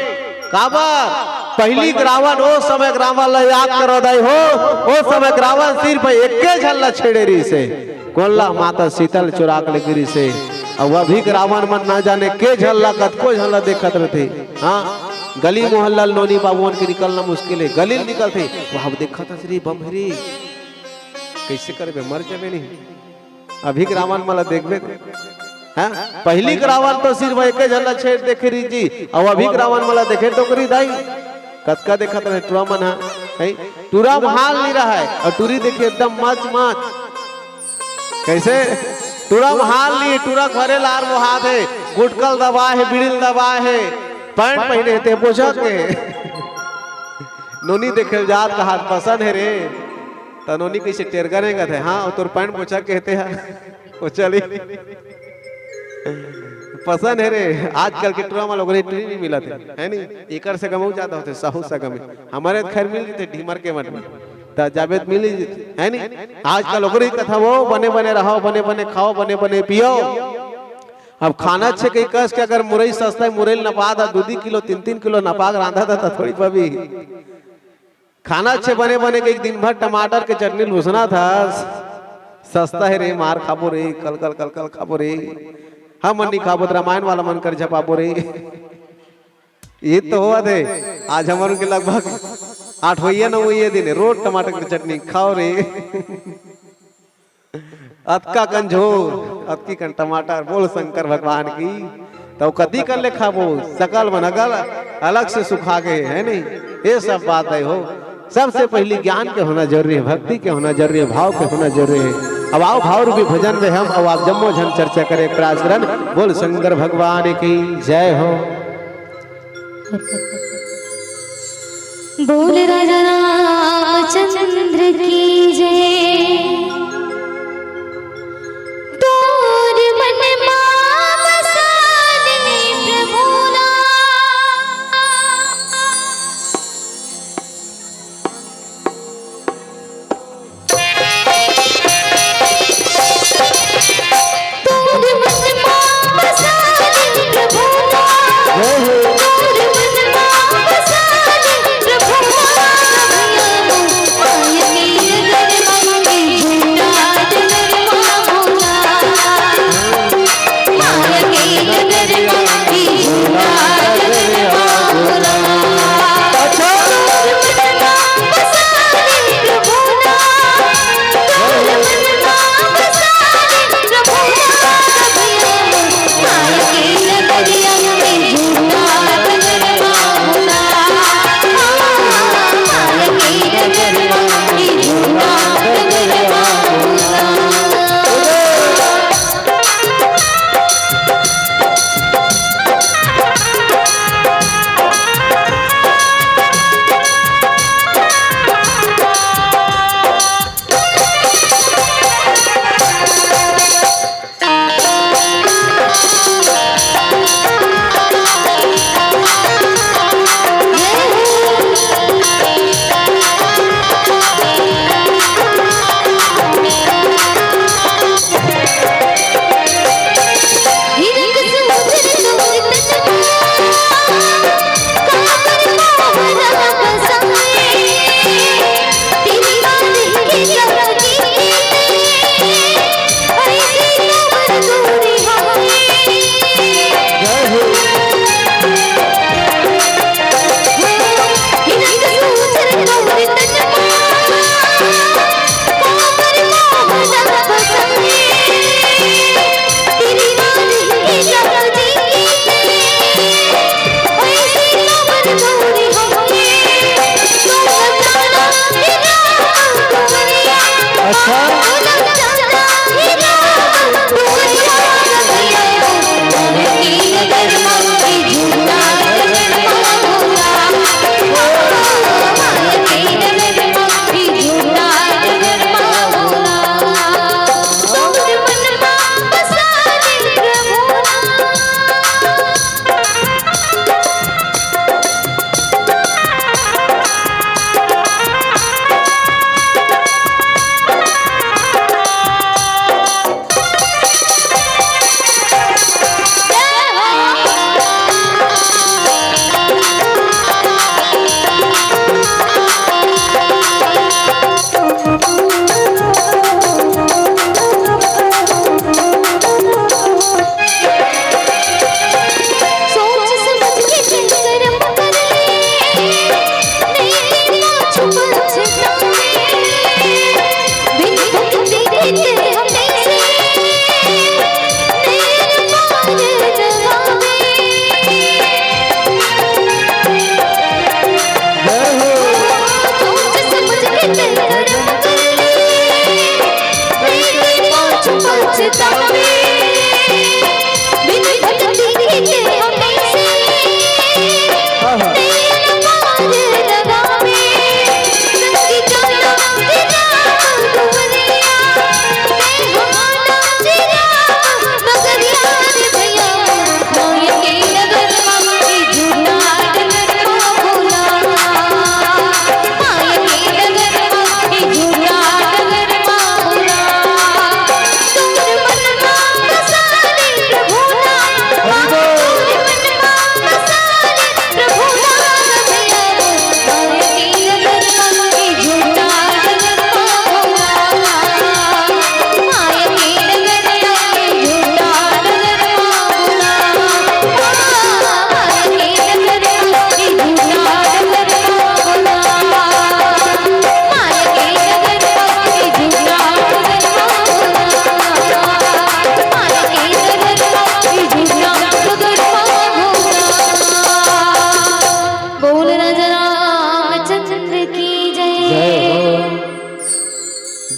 काबर? पहिली के रावण, ओ समय के रावण ला याद करो दाई हो, ओ समय के रावण सिर्फ एके झन ला छेड़े रहिस हे। कोन ला? माता सीता ल चुरा के लेगे रहिस हे। अउ अभी के रावण मन ना जाने के झन ला, कतको झन ला देखत रहिथे। हाँ, गली मोहल्ला ल नोनी बाबू मन के निकलना मुश्किल हे। गली ल निकलथे, वहाँ देखत हस रे बम हे रे, कइसे करबे, मर जाबे नहीं। अभी के रावण मन ला देखबे, हाँ? पहिली के रावण तो सिर्फ एके झन ला छेड़ देखे रहिस जी, अउ अभी के रावण मन ला देखे तो करी दाई, कतका देखत रहे टुरा मन हा, हैं? टुरा म हाल नहीं रहय, अउ टुरी देखे एकदम मच मच। कइसे? टुरा म हाल नहीं, टुरा घरे लार मोहात हे, गुटका ल दबाय हे, बीड़ी ल दबाय हे, पैंट पहिने हे, ते पोछा के। नोनी देखे ल जात कहात पसंद हे रे, त नोनी कइसे टेरगा रेंगत हे, हाँ, अउ तोर पैंट पोछा के हे ते हा, पोछा ली। पसंद हे रे, आजकल के टुरा म लोगन टुरी नहीं मिलत हे, है नहीं? एकर से गमऊ जादा होथे, साहू से गमे। हमरे खैर मिल जथे ढीमर के मठ में। त जाबे त मिली, है नी? आजकल ओकरी कथा वो, बने बने रहो, बने बने खाओ, बने बने पियो। अब खाना छे कही कस के अगर मुरई सस्ता है, मुरई ल नपा दा, दू दू किलो, तीन तीन किलो नपा के रांधा था, त थोड़ी पबी। खाना छे बने बने के एक दिन भर टमाटर के चटनी लुसना था। सस्ता है रे, मार खाबो रे, कल कल कल कल खाबो रे। हम मन नहीं खाबो, त रामायण वाला मन कर झपाबो रे। ये तो होवत हे। आज हमन के लगभग आठवइया नवइया दिन हे, रोज टमाटर के चटनी खाओ रे। अतका कन झोर, अतकी कन टमाटर, बोल शंकर भगवान की। तो कती कन ले खाबो, सकल मन अगल अलग से सुखा गए, है नहीं? ये सब बात है हो। सबसे पहली ज्ञान के होना जरूरी है, भक्ति के होना जरूरी है, भाव के होना जरूरी है। अब आओ भाव रूपी भजन में हम, अब आप जम्मो झन चर्चा करें, प्रयास करन। बोल शंकर भगवान की जय हो। बोल राजा रामचंद्र की जय। तोर मन मा बसा ले प्रभु ना।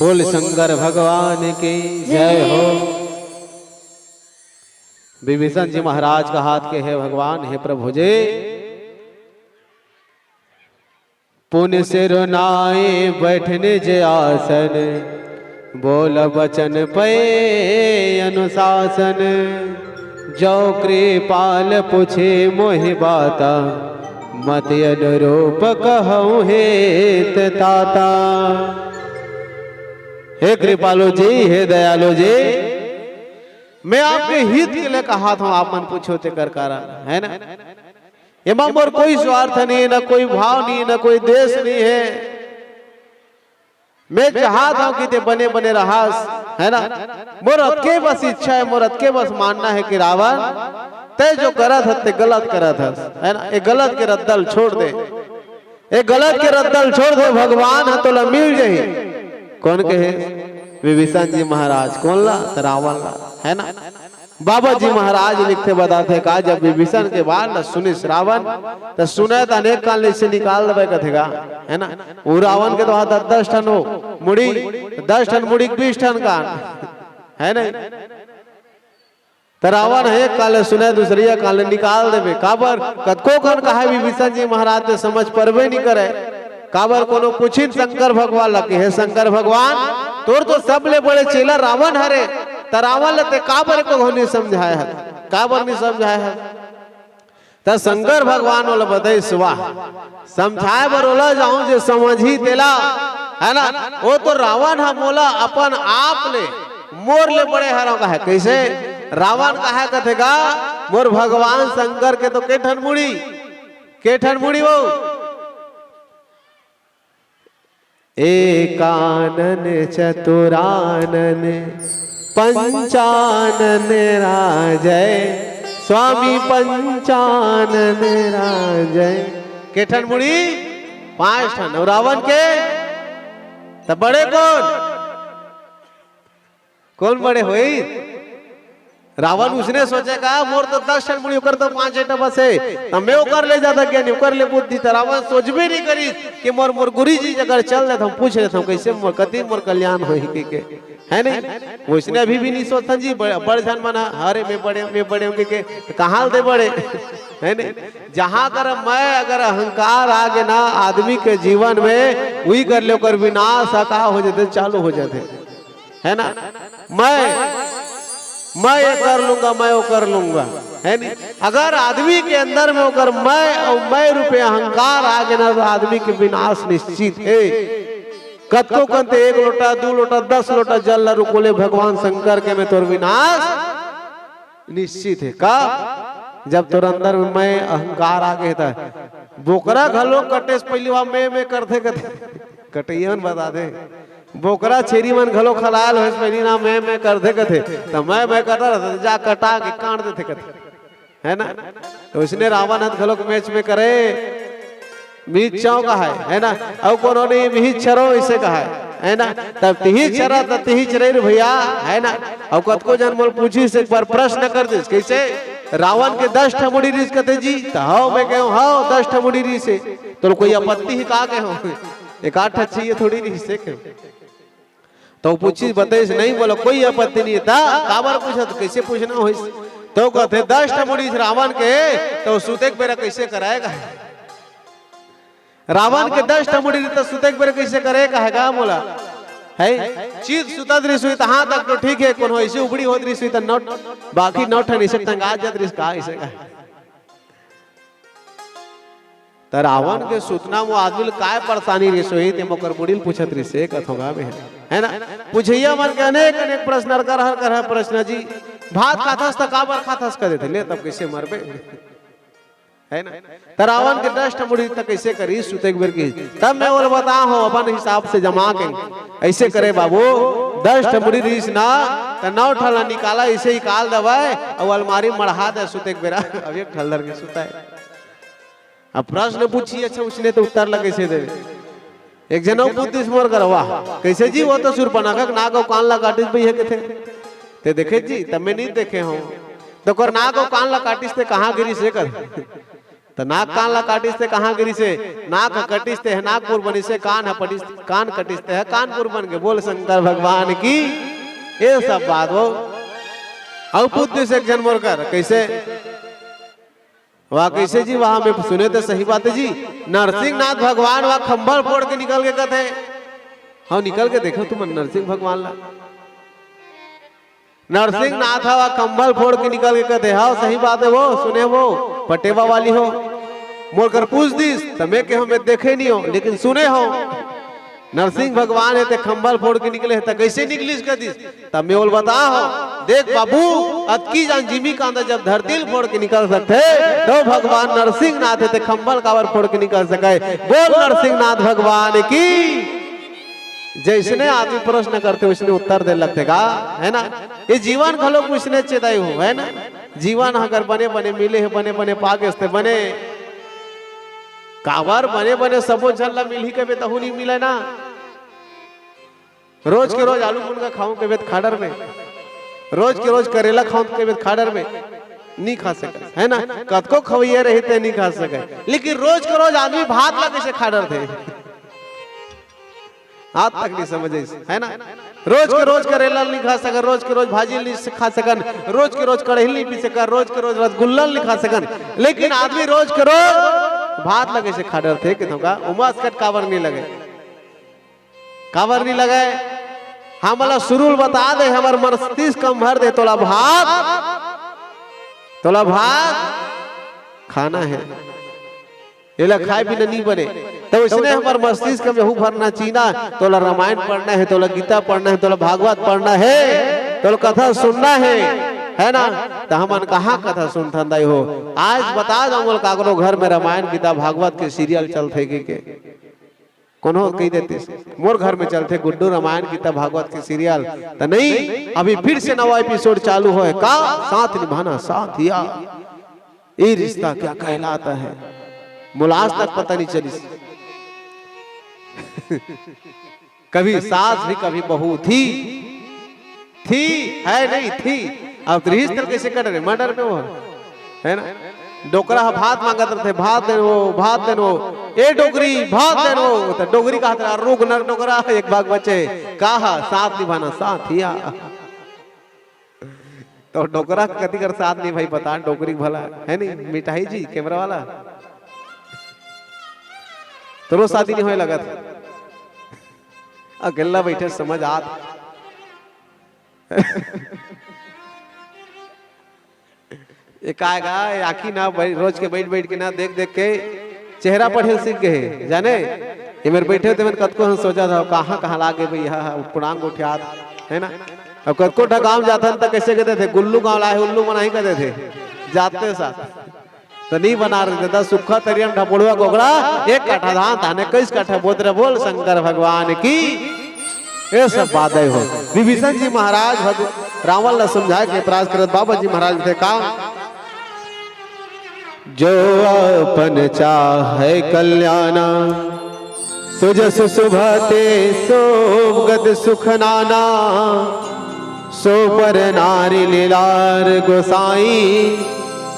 बोल शंकर भगवान की जय हो। विभीषण जी महाराज कहत हे, हे भगवान, हे प्रभु जी, पुनि सिर नाइ बैठे निज आसन, बोल बचन पै अनुशासन। जो कृपाल पूछे मोहि बाता, मति अनुरूप कहूँ हित ताता। हे कृपालु जी, हे दयालु जी, मैं आपके हित के लिए कहत हँव, आप मन पूछो तेकर कारण, है ना? एमा मोर कोई स्वार्थ नहीं, ना कोई भाव नहीं, ना कोई द्वेष नहीं है। मैं चाहत हँव कि तैं बने बने रहस, है ना? मोर अतके बस इच्छा है, मोर अतके बस मानना है कि रावण, तैं जो करत हस, तैं गलत करत हस, है ना? ये गलत के रद्दा ल छोड़ दे, ये गलत के रद्दा ल छोड़ दे, भगवान ह तोला मिल जाही। कोन कहे? विभीषण जी महाराज। कोन ला? त रावण ला, है ना? बाबा जी महाराज लिखथे, बताथे का, जब विभीषण के बात ल सुनिस रावण, त सुने त अनेक कान ले से निकाल देबे कथे का, है ना? वो रावण के तो हा दस दस ठन हो मुड़ी, दस ठन मुड़ी के बीस ठन कान, है नहीं? त रावण ह एक कान ले सुने, दूसरिया कान ले निकाल देबे। काबर? कतको कन कहे विभीषण जी महाराज, तैं समझ परबे नहीं करे। काबर? कोनो पूछिन शंकर भगवान ला कि हे शंकर भगवान, तोर तो सबले बड़े चेला रावण हरे, त रावण ला तैं काबर एको घनी समझाय हस? काबर नहीं समझाय हस? त शंकर भगवान ओला बताइस, वाह, समझाय बर ओला जाहूँ जे समझही तेला, है ना? वो तो रावण ह मोला अपन आप ले, मोर ले बड़े हरव कहे। कैसे? रावण कहे कथे का, मोर भगवान शंकर के तो के ठन मुड़ी, के ठन मुड़ी वो? एकानन चतुरानन पंचानन राजय, स्वामी पंचानन राजय। के ठन मुड़ी? पांच ठन। अउ रावण के? त बड़े कोन? कोन बड़े होइस? रावण उसने सोचे का, मोर तो दस ठन मुड़ी, ओकर तो पांच ठन बस हे, त मैं ओकर ले जादा ज्ञानी, ओकर ले बुद्धि। त रावण सोचबे नहीं करिस कि मोर, मोर गुरु जी जगह चल देथँव, पूछ लेथँव, कैसे मोर, कति मोर कल्याण होही कहिके, है नहीं? वैसने अभी भी नहीं सोचथन जी, बड़, बड़ झन मन ह, अरे मैं बड़े, मैं बड़े हँव कहिके, त कहाँ ले बड़े, है नहीं? जहाँ कर मैं अगर अहंकार आ गे ना आदमी के जीवन में, उही कर ले ओकर विनाश ह का हो जाथे, चालू हो जाथे। है ना? मैं, मैं ये कर लूंगा, मैं वो कर लूंगा, है नहीं? अगर आदमी के अंदर में ओकर मैं अउ मैं रूपे अहंकार आ गे ना, त आदमी के विनाश निश्चित हे। कतको कन ते एक लोटा, दू लोटा, दस लोटा जल ला रुको ले भगवान शंकर के, मैं तोर विनाश निश्चित हे। का? जब तोर अंदर में मैं अहंकार आ गे, त बोकरा घलो कटे से पहिली वहाँ मैं, मैं करथे कथे। कटइया मन बताथे, बोकरा छेरी मन घलो खलाल होय से पहिली ना मैं, मैं करथे कथे। त मैं, मैं करत रहथे, जा कटा के काट देथे कथे, है ना? त वइसने रावण ह घलो मैच में करे, मिहिच्चव कहाय, है ना? अउ कोनो नहीं, मिहिच्चरव अइसे कहाय, है ना? तब तिहिच्चरा, तब तिहिच्चरई रे भइया, है ना? अउ कतको झन मोला पूछिस, एक बार प्रश्न कर दिस, कइसे? रावण के दस ठा मुड़ी रिहिस कथे जी, त हव, मैं कहेंव, हव, दस ठा मुड़ी रिहिस हे। तोला कोई आपत्ति हे का कहेंव? एक आध ठा चाहिए थोड़ी रिहिस हे कहेंव। त वो पूछिस, बताइस, नहीं, मोला कोई आपत्ति नहीं हे। त काबर पूछत, कइसे पूछना होइस? त वो कथे, दस ठा मुड़ी रिहिस रावण के, त वो सुते के बेरा कइसे कराय? रावण के दस ठा मुड़ी रिहिस त सुते के बेरा कइसे करे, कहे गा मोला? है? चित सुतत रिहिस होही तहाँ तक तो ठीक हे, कोनो अइसे उबड़ी होत रिहिस होही त नौ, बाकी नौ ठन अइसे टंगा जात रिहिस का, अइसे का? त रावण के सुतना म वो आदमी ल काय परेशानी रिहिस होही, ते मोकर मुड़ी ल पूछत रिहिस हे, कथों गा मैं, है ना? पूछइया मन के अनेक, अनेक प्रश्न, हर कर, हर कर, हर प्रश्न जी। भात खाथस त काबर खाथस कह देथे, ले तब कइसे मरबे? है ना? त रावण के दस ठा मुड़ी त कइसे करिस, सुते के बेर कहिस। तब मैं ओला बताहूँ अपन हिसाब से जमा के, अइसे करे बाबू, दस ठा मुड़ी रिहिस ना, त नौ ठा ला निकाला, अइसे निकाल देवय, अउ अलमारी म मढ़ा दे सुते के बेरा, अब एक ठा ल धर के सुता हे। अब प्रश्न पूछही, अच्छा, उसने त उत्तर ला कइसे देबे? एक झन अउ पूछिस मोर करा, कइसे जी, वो तो सुर्पनखा के नाक अउ कान ला काटिस भइया कथे। ते देखे जी, त मैं नहीं देखे हँव। त ओकर नाक अउ कान ला काटिस ते कहाँ गिरिस हे कथे। त त नाक कान ला काटिस ते कहाँ गिरिस हे? नाक ह कटिस ते ह नागपुर बनिस हे, कान ह पटिस, कान कटिस ते ह कानपुर बन गे। बोल शंकर भगवान की। ये सब बात वो। अउ पूछ दिस एक झन मोर कर, कइसे? वाह, कइसे जी? वाह, मैं सुने तो सही बात है जी। नरसिंहनाथ भगवान वाह खंभल फोड़ के निकल के कथे। हाँ, निकल के देखो तुमन नरसिंह भगवान ला। नरसिंहनाथ वाह खंभल फोड़ के निकल के कथे। हाँ, सही बात है वो, सुने वो, पटेवा वाली हो। मोर कर पूछ दिस, त मैं कहेंव मैं देखे नहीं हों, लेकिन सुने हों। नरसिंह भगवान हे ते खंभल फोड़ के निकले हे, त कइसे निकलिस कहिस? तब मैं ओला बताहूं, देख बाबू, अतकी जान जिमी कांदा जब धरती ल फोड़ के निकल सकथे, त भगवान नरसिंहनाथ हे ते खंभल काबर फोड़ के निकल सकय? बोल नरसिंहनाथ भगवान की। जइसने आदमी प्रश्न करथे, वइसने उत्तर दे लगथे का, है ना? ये जीवन घलो वइसने चेताई हो, है ना? जीवन अगर बने बने मिले हे, बने बने पागे, ते बने। काबर बने बने सबो झन ला मिलही कबे, तहू नहीं मिले ना। रोज के रोज आलू मुनगा खाहूं कबे त खा डरबे, रोज के रोज करेला खाहूं कबे त खा डरबे, नहीं खा सकस, है ना? कतको खवैया रही ते नहीं खा सकय, लेकिन रोज के रोज आदमी भात ला कइसे खा डरथे? आज तक नहीं समझे, है ना? रोज के रोज करेला नहीं खा सकन, रोज के रोज भाजी नहीं खा सकन, रोज के रोज कढ़ी नहीं पी सकन, रोज के रोज रसगुल्ला नहीं खा सकन, लेकिन आदमी रोज के रोज भात ला कइसे खा डरथे? कि तुमका उमस कट काबर नहीं लगे? काबर नहीं लगे? हमला शुरू ले बता दे, हमर मस्तिष्क म भर दे, तोला भात, तोला भात खाना है, एला खाए बिना नहीं बने। त वइसने हमर मस्तिष्क म यहू भरना चाहिए ना, तोला रामायण पढ़ना है, तोला गीता पढ़ना है, तोला भागवत पढ़ना है, तोला कथा सुनना है, है ना? त हमन कहाँ कथा सुनथन दाई हो? आज बता दो मोला काकरो घर में रामायण गीता भागवत के सीरियल चलथे के, के? कोनो कहि देतिस, मोर घर में चलथे गुड्डू रामायण गीता भागवत के सीरियल। त नहीं, अभी फिर से नवा एपिसोड चालू होय का, साथ निभाना साथिया, ये रिश्ता क्या कहलाता है, मोला आज तक पता नहीं चलिस। कभी सास भी कभी बहू थी, थी, है नहीं थी। अब रिहिस त कइसे कट रहे, मर्डर में वो, है ना? डोकरा ह भात मांगत रथे, भात देन वो, भात देन वो, ए डोकरी, भात देन वो। त डोकरी कहत रहा, "रुक न डोकरा, एक भाग बचे।" का ह? साथ निभाना साथिया। त डोकरा कति कर साथ निभाही बता, डोकरी भला, है नहीं? मिठाई जी, कैमरा वाला, तोरो शादी नहीं होय लगत। अकेला बैठे समझ आत। ये काय गा, ये आँखी ना बै-, रोज के बैठ बैठ के ना देख देख के चेहरा पढ़े सीख गए, जाने? ये मेर बैठे होते मन कतको हम सोचत हव, कहाँ कहाँ लागे भैया, उटपुड़ांग उठियात, है ना? अब कतको ठा गाँव जाथन त कइसे कहिथे, "गुल्लू गाँव लाए उल्लू मनाही," कहिथे, जाते साथ। त नहीं बना रहे दादा, सुक्खा तरिया म ढपोड़वा कोकड़ा, एक कट्ठा धान, धाने कइस कट्ठा बोत रहे। बोल शंकर भगवान की। ये सब बात है हो। विभीषण जी महाराज भग-, रावण ला समझाए के प्रयास करत, बाबा जी महाराज थे का, "जो आपन चाहे कल्याणा, सो जस सुभते सो गत सुख नाना, सो पर नारी लीलार गोसाई,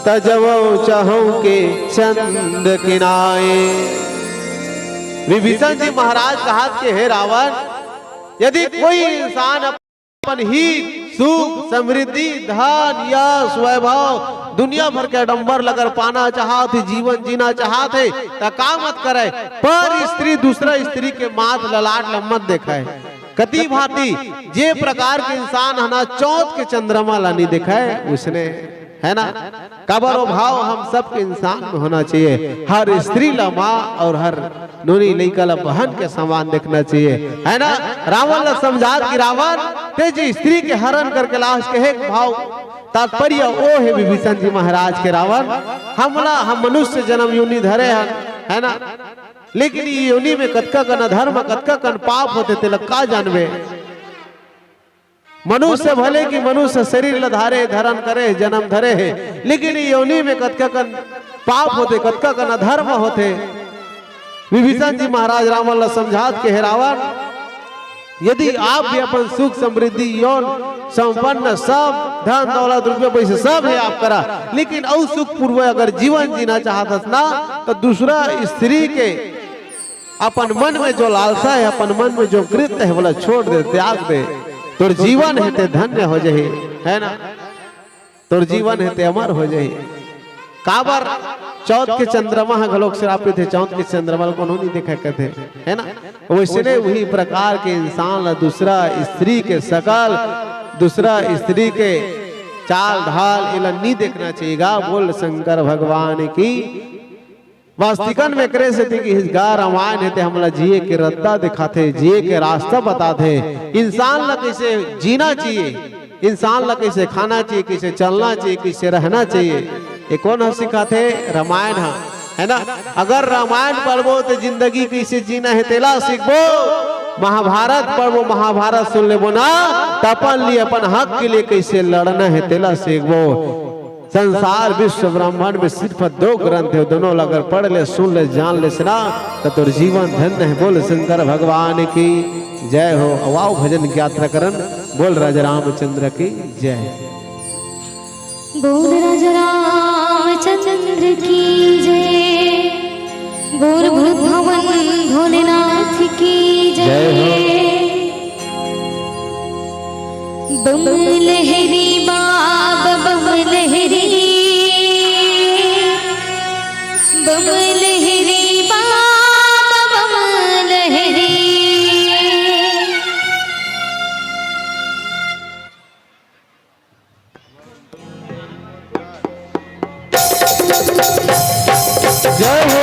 तजवो चहु के चंद किनाए।" विभीषण जी महाराज कहत के, "हे रावण, यदि कोई इंसान अपन हित, सुख, समृद्धि, धन, यश, वैभव, दुनिया भर के आडंबर ल अगर पाना चाहत हे, जीवन जीना चाहत हे, त का मत करय, पर स्त्री, दूसरा स्त्री के माथ ललाट ल मत देखय।" कति भांति जे प्रकार के इंसान ह ना चौथ के चंद्रमा ला नहीं देखय, उसने, है ना? काबर वो भाव हम सबके इंसान में होना चाहिए। हर स्त्री ला माँ और हर नोनी लइका ला बहन के समान देखना चाहिए, है ना? रावण ला समझात कि रावण, ते जी स्त्री के हरण करके लाश के एक भाव तात्पर्य ओ हे विभीषण जी महाराज के रावण, हमला, हम मनुष्य जन्म योनि धरे हन, है ना? लेकिन ये योनि में कतका कन अधर्म, कतका कन पाप होथे, तेला का जानबे? मनुष्य भले कि मनुष्य शरीर ल धारे, धारण करे, जन्म धरे हे, लेकिन ये योनि में कतका कन पाप होथे, कतका कन अधर्म होथे। विभीषण जी महाराज रावण ल समझात के, "हे रावण, यदि आप भी अपन सुख समृद्धि, यौन संपन्न, सब धन दौलत, रुपया पैसा सब हे आप करा, लेकिन अउ सुखपूर्वक अगर जीवन जीना चाहत हस ना, तो दूसरा स्त्री के अपन मन में जो लालसा हे, अपन मन में जो कृत्य हे, ओला छोड़ दे, त्याग दे। तोर जीवन हे ते धन्य हो जाही, है ना? तोर जीवन हे ते अमर हो जाही। काबर? चौथ के चंद्रमा ह घलोक श्रापित हे, चौथ के चंद्रमा ल कोनो नहीं देखा करथे, है ना? वैसने वही प्रकार के इंसान ला दूसरा स्त्री के शकल, दूसरा स्त्री के चाल ढाल, एला नहीं देखना चाहिए गा। बोल शंकर भगवान की। वास्तविकन में करे से कि इस गा रामायण हे ते हमला जिए के रद्दा दिखाथे, जिए के रास्ता बताथे, इंसान ला कैसे जीना चाहिए, इंसान ला कैसे खाना चाहिए, कैसे चलना चाहिए, कैसे रहना चाहिए, ये कोन ह सिखाथे? रामायण ह, है ना? अगर रामायण पढ़बो तो जिंदगी कैसे जीना हे तेला सीखबो, महाभारत पढ़बो, महाभारत सुन लेबो ना, त अपन लिए, अपन हक के लिए कैसे लड़ना हे तेला सीखबो। संसार विश्व ब्रह्मांड में सिर्फ दो ग्रंथ हे, दोनों ला अगर पढ़ ले, सुन ले, जान ले से ना, त तोर जीवन धन्य हे। बोल शंकर भगवान की जय हो। अउ आओ भजन की यात्रा करन। बोल राजा रामचंद्र की जय। बोल राजा रामचंद्र की जय। बोल भूत भवन भोलेनाथ की जय। जय हो। बम लहरी बाबा बम लहरी, बम लहरी बाबा बम लहरी। जय हो।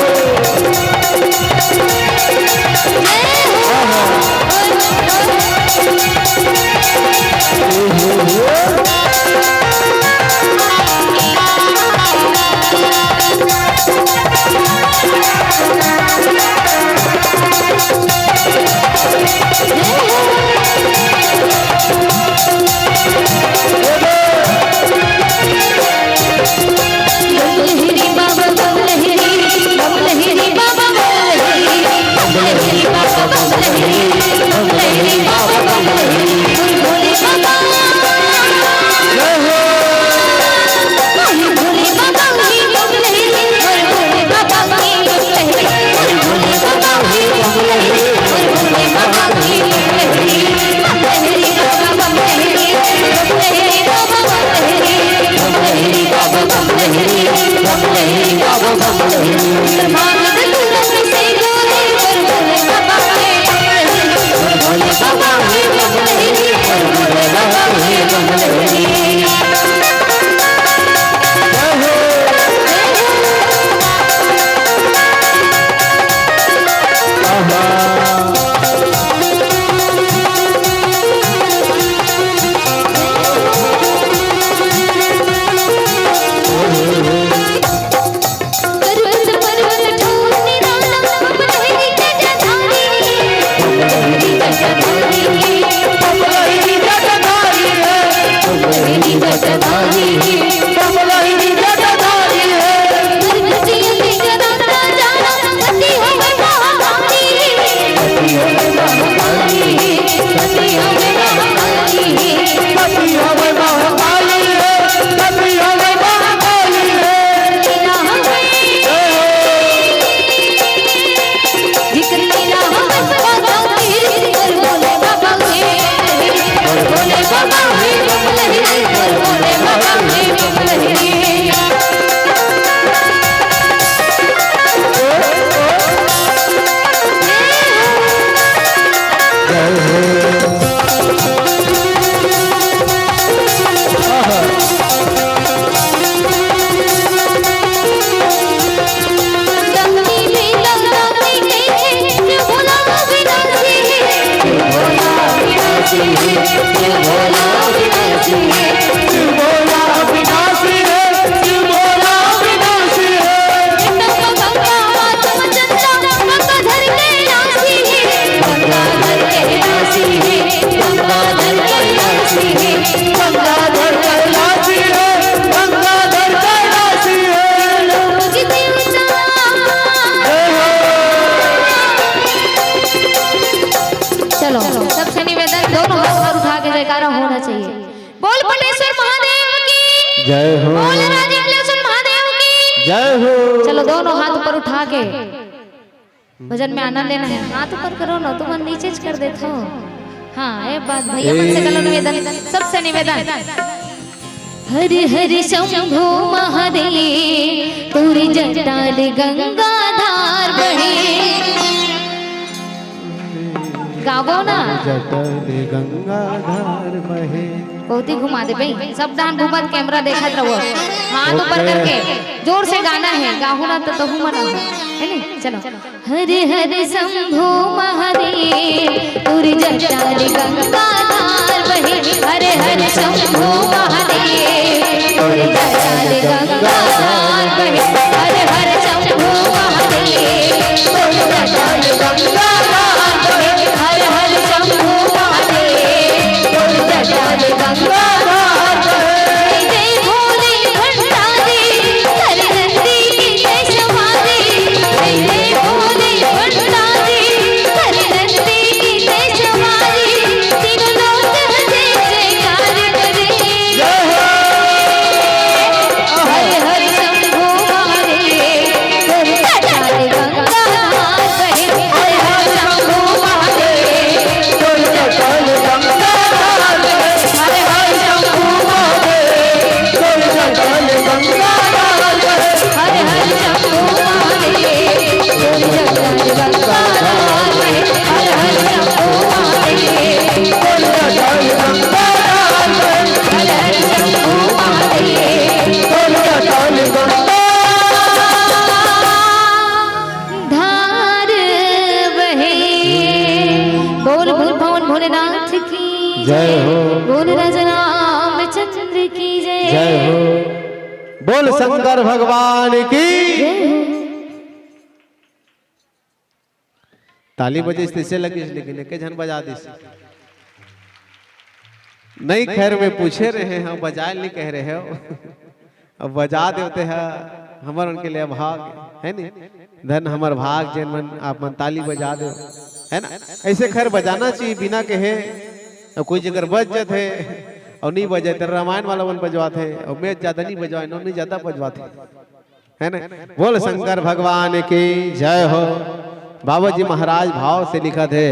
जय हो। बोल राजेंद्र सुन महादेव की। जय हो। चलो, दोनों हाथ ऊपर उठा के भजन में आनंद लेना है। हाथ ऊपर करो ना, तुम नीचे कर देते हो। हाँ, ये बात भैया मन से करो निवेदन, सबसे निवेदन। हरि हरि शंभो महादेव, तोरी जटा ले गंगाधार बहे। गावो ना। जटा ले गंगाधार बहे। बहुत ही घुमा दे भाई, सब डान घूमत कैमरा देखत रहो, हाथ ऊपर करके जोर से गाना है, गाहू ना तो तहू मना हो, है नी? चलो। हरि हरि शंभो महादेव, तोरी जटा ले गंगाधार बहे। हरि हरि शंभो महादेव, तोरी जटा ले गंगाधार बहे। हरि हरि शंभो महादेव, तोरी जटा ले गंगाधार बहे। हरि हरि शंभो महादेव, तोरी जटा ले गंगाधार बहे। जय भोले भंडारी, हरि नंदी की जय सवारी। जय भोले भंडारी, हरि नंदी की जय सवारी। तीनों लोक में जय जयकार करे। जय हो। हरि हरि शंभो महादेव, हरि हरि शंभो महादेव। धार बहे। बोल बोल पवन भोलेनाथ की जय हो। बोल राजा रामचंद्र की जय। जय हो। बोल शंकर भगवान की। जय हो। ताली बजे तैसे लगिस, लेकिन एक झन बजा दिस। नहीं, खैर, मैं पूछे रहे हैं, बजाए नहीं कह रहे हो। अब बजा देवते हैं, हमर उनके लिए भाग है नी। धन हमर भाग, जेन मन आप मन ताली बजा दे, है ना? ऐसे खैर बजाना चाहिए बिना कहे। अब कोई जगह बज जाते हैं और नहीं बजे, तो रामायण वाला मन बजवाते हैं, और मैं ज्यादा नहीं बजवाए, नोनी ज्यादा बजवाते हैं, है ना? बोल शंकर भगवान की जय हो। बाबा जी महाराज भाव से लिखत हे,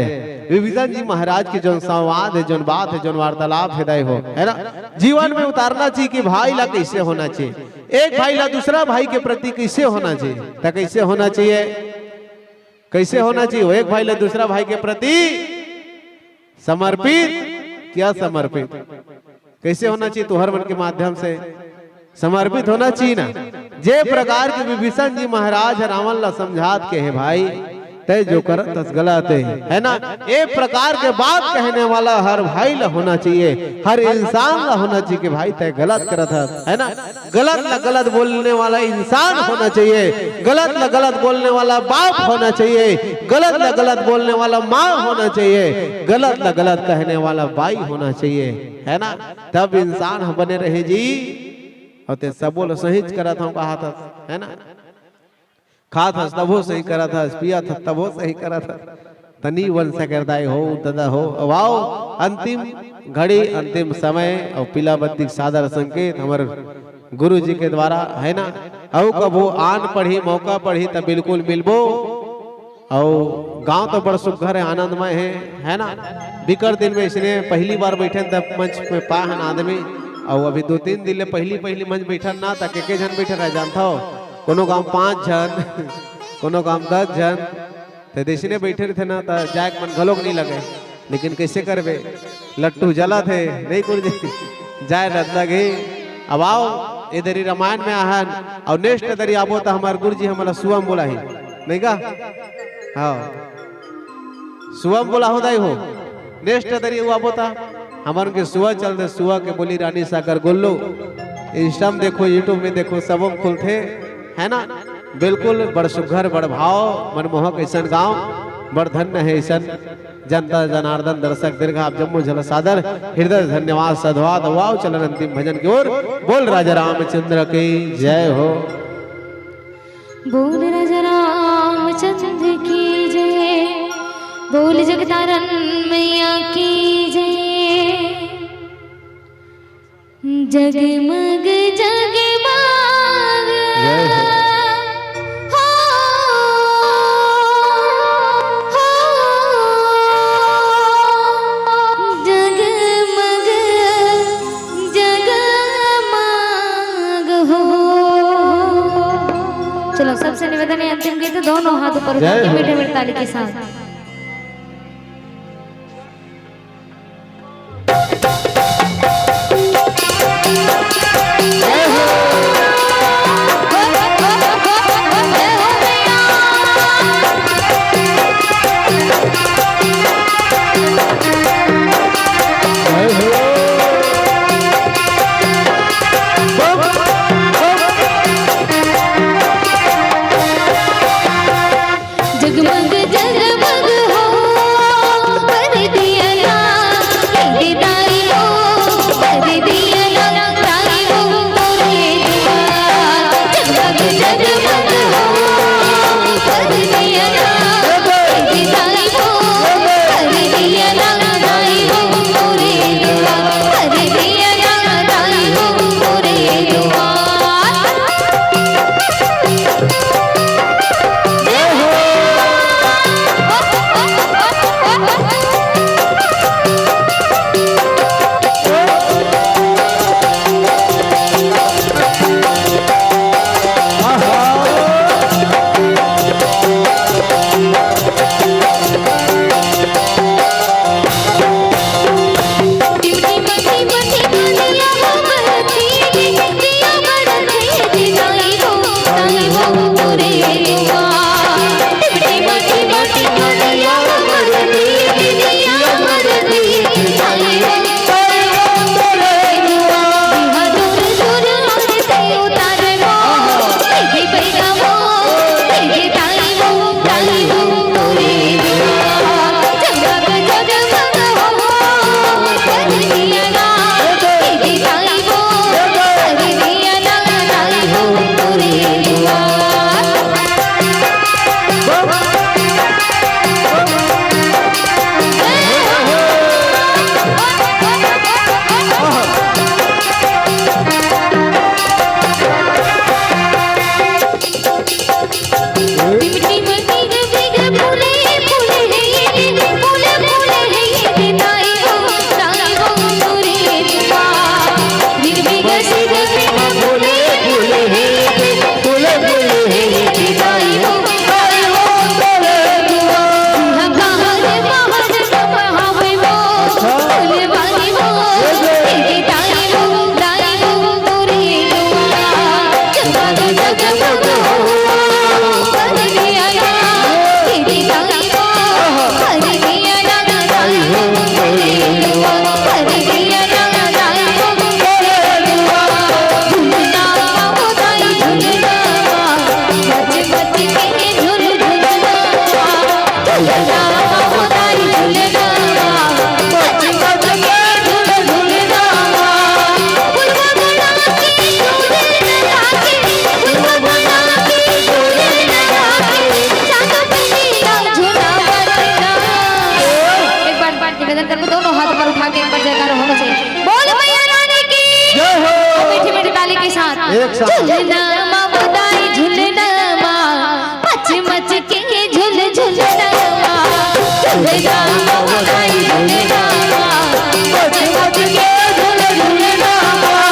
विभीषण जी महाराज के जोन संवाद हे, जोन बात हे, जोन वार्तालाप हे, दय हो, है ना? जीवन में उतारना चाहिए कि भाई ला कैसे होना चाहिए, एक भाई ला दूसरा भाई के प्रति कैसे होना चाहिए, तो कैसे होना चाहिए, कैसे होना चाहिए वो एक भाई ला दूसरा भाई के प्रति समर्पित, क्या समर्पित, कैसे होना चाहिए? तुहर मन के माध्यम से समर्पित होना चाहिए ना। जे प्रकार के विभीषण जी महाराज ह रावण ला समझात के हे, भाई, तय जो करत हस गलत हे, है ना? ए प्रकार के बात कहने वाला हर भाई ला होना चाहिए, हर इंसान ला होना चाहिए कि भाई, तय गलत करत हस, है ना? गलत ला गलत बोलने वाला इंसान होना चाहिए, गलत ला गलत बोलने वाला बाप होना चाहिए, गलत ला गलत बोलने वाला माँ होना चाहिए, गलत ला गलत कहने वाला बाई होना चाहिए, है ना? तब इंसान ह बने रहे जी। और ते सबो ल सहीच करत हंव कहात हस, है ना? खात हस तभो सही करत हस, पियत हस तभो सही करत हस। तनी वन सकरदाई हो, ददा हो, अब आओ, अंतिम घड़ी, अंतिम समय और पीला बत्ती के सादर संकेत हमर गुरु जी के द्वारा, है ना? अउ कभू आन पढ़ी, मौका पढ़ी, त बिल्कुल मिलबो। अउ गांव तो बड़ सुग्घर हे, आनंदमय हे, है ना? बिकट दिन में इसने पहली बार बैठे तब मंच में पाए हन आदमी। अउ अभी दो तीन दिन ले पहली पहली मंच बैठन ना, त के के झन बैठे रहे जानथव? कोनो गांव पांच झन, कोनो गांव दस झन, त जैसने बैठे रहिथे ना, त जाए के मन घलोक नहीं लगे। लेकिन कैसे करबे, लट्टू जलत हे, नहीं गुरुजी, जाए रद्दा गे। अब आओ, ए दरी रामायण में आहन, और next दरी आबो त हमार गुरुजी हमला सुअम बोलाही, नहीं का? हाँ, सुअम बोला हो दाई हो, next दरी वो आबो त हमार के सुआ चल दे, सुआ के बोली रानी सागर गुल्लू, Insta में देखो, YouTube में देखो, सबो में खुलथे, है ना? बिल्कुल बड़ सुघर, बड़ भाव, मनमोहक ऐसन गांव, बड़ धन्य हे ऐसन जनता जनार्दन दर्शक दीर्घ आप जम्मो झन ला सादर हृदय धन्यवाद साधुवाद। वाओ, चलन अंतिम भजन की ओर। बोल राजा रामचंद्र की जय हो। बोल राजा रामचंद्र की जय। बोल जगतारण मैया की जय। जगमग ऊपर जय उठा के हो। मीठे मीठे ताली के साथ। जगमग जगमग हो, कर दिया ना, कर दिया ना, कर दिया ना, ताई हो, तोरे दुआ। जगमग जगमग हो, कर दिया ना, कर दिया ना, कर दिया ना, ताई हो, तोरे दुआ। कर दिया ना, ताई हो, तोरे दुआ। एक बार निवेदन करबो, दोनों हाथ ऊपर उठा के एक बार जयकारा होना चाहिए। बोल मैया रानी की। जय हो। मीठी मीठी ताली के साथ। एक साथ। झुलना माँ बुदाई झुलना माँ, मच मच के झुल झुलना माँ। झुलना माँ बुदाई झुलना माँ, मच मच के झुल झुलना माँ।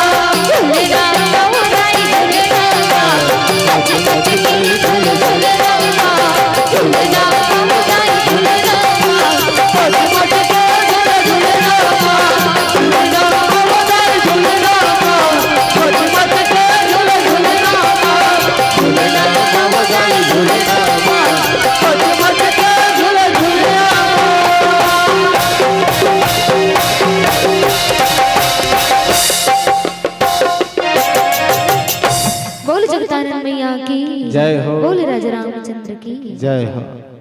झुलना माँ बुदाई झुलना माँ, मच मच के झुल झुलना माँ। बोल जगतानंद मैया की। जय हो। बोल राजा रामचंद्र की। जय हो।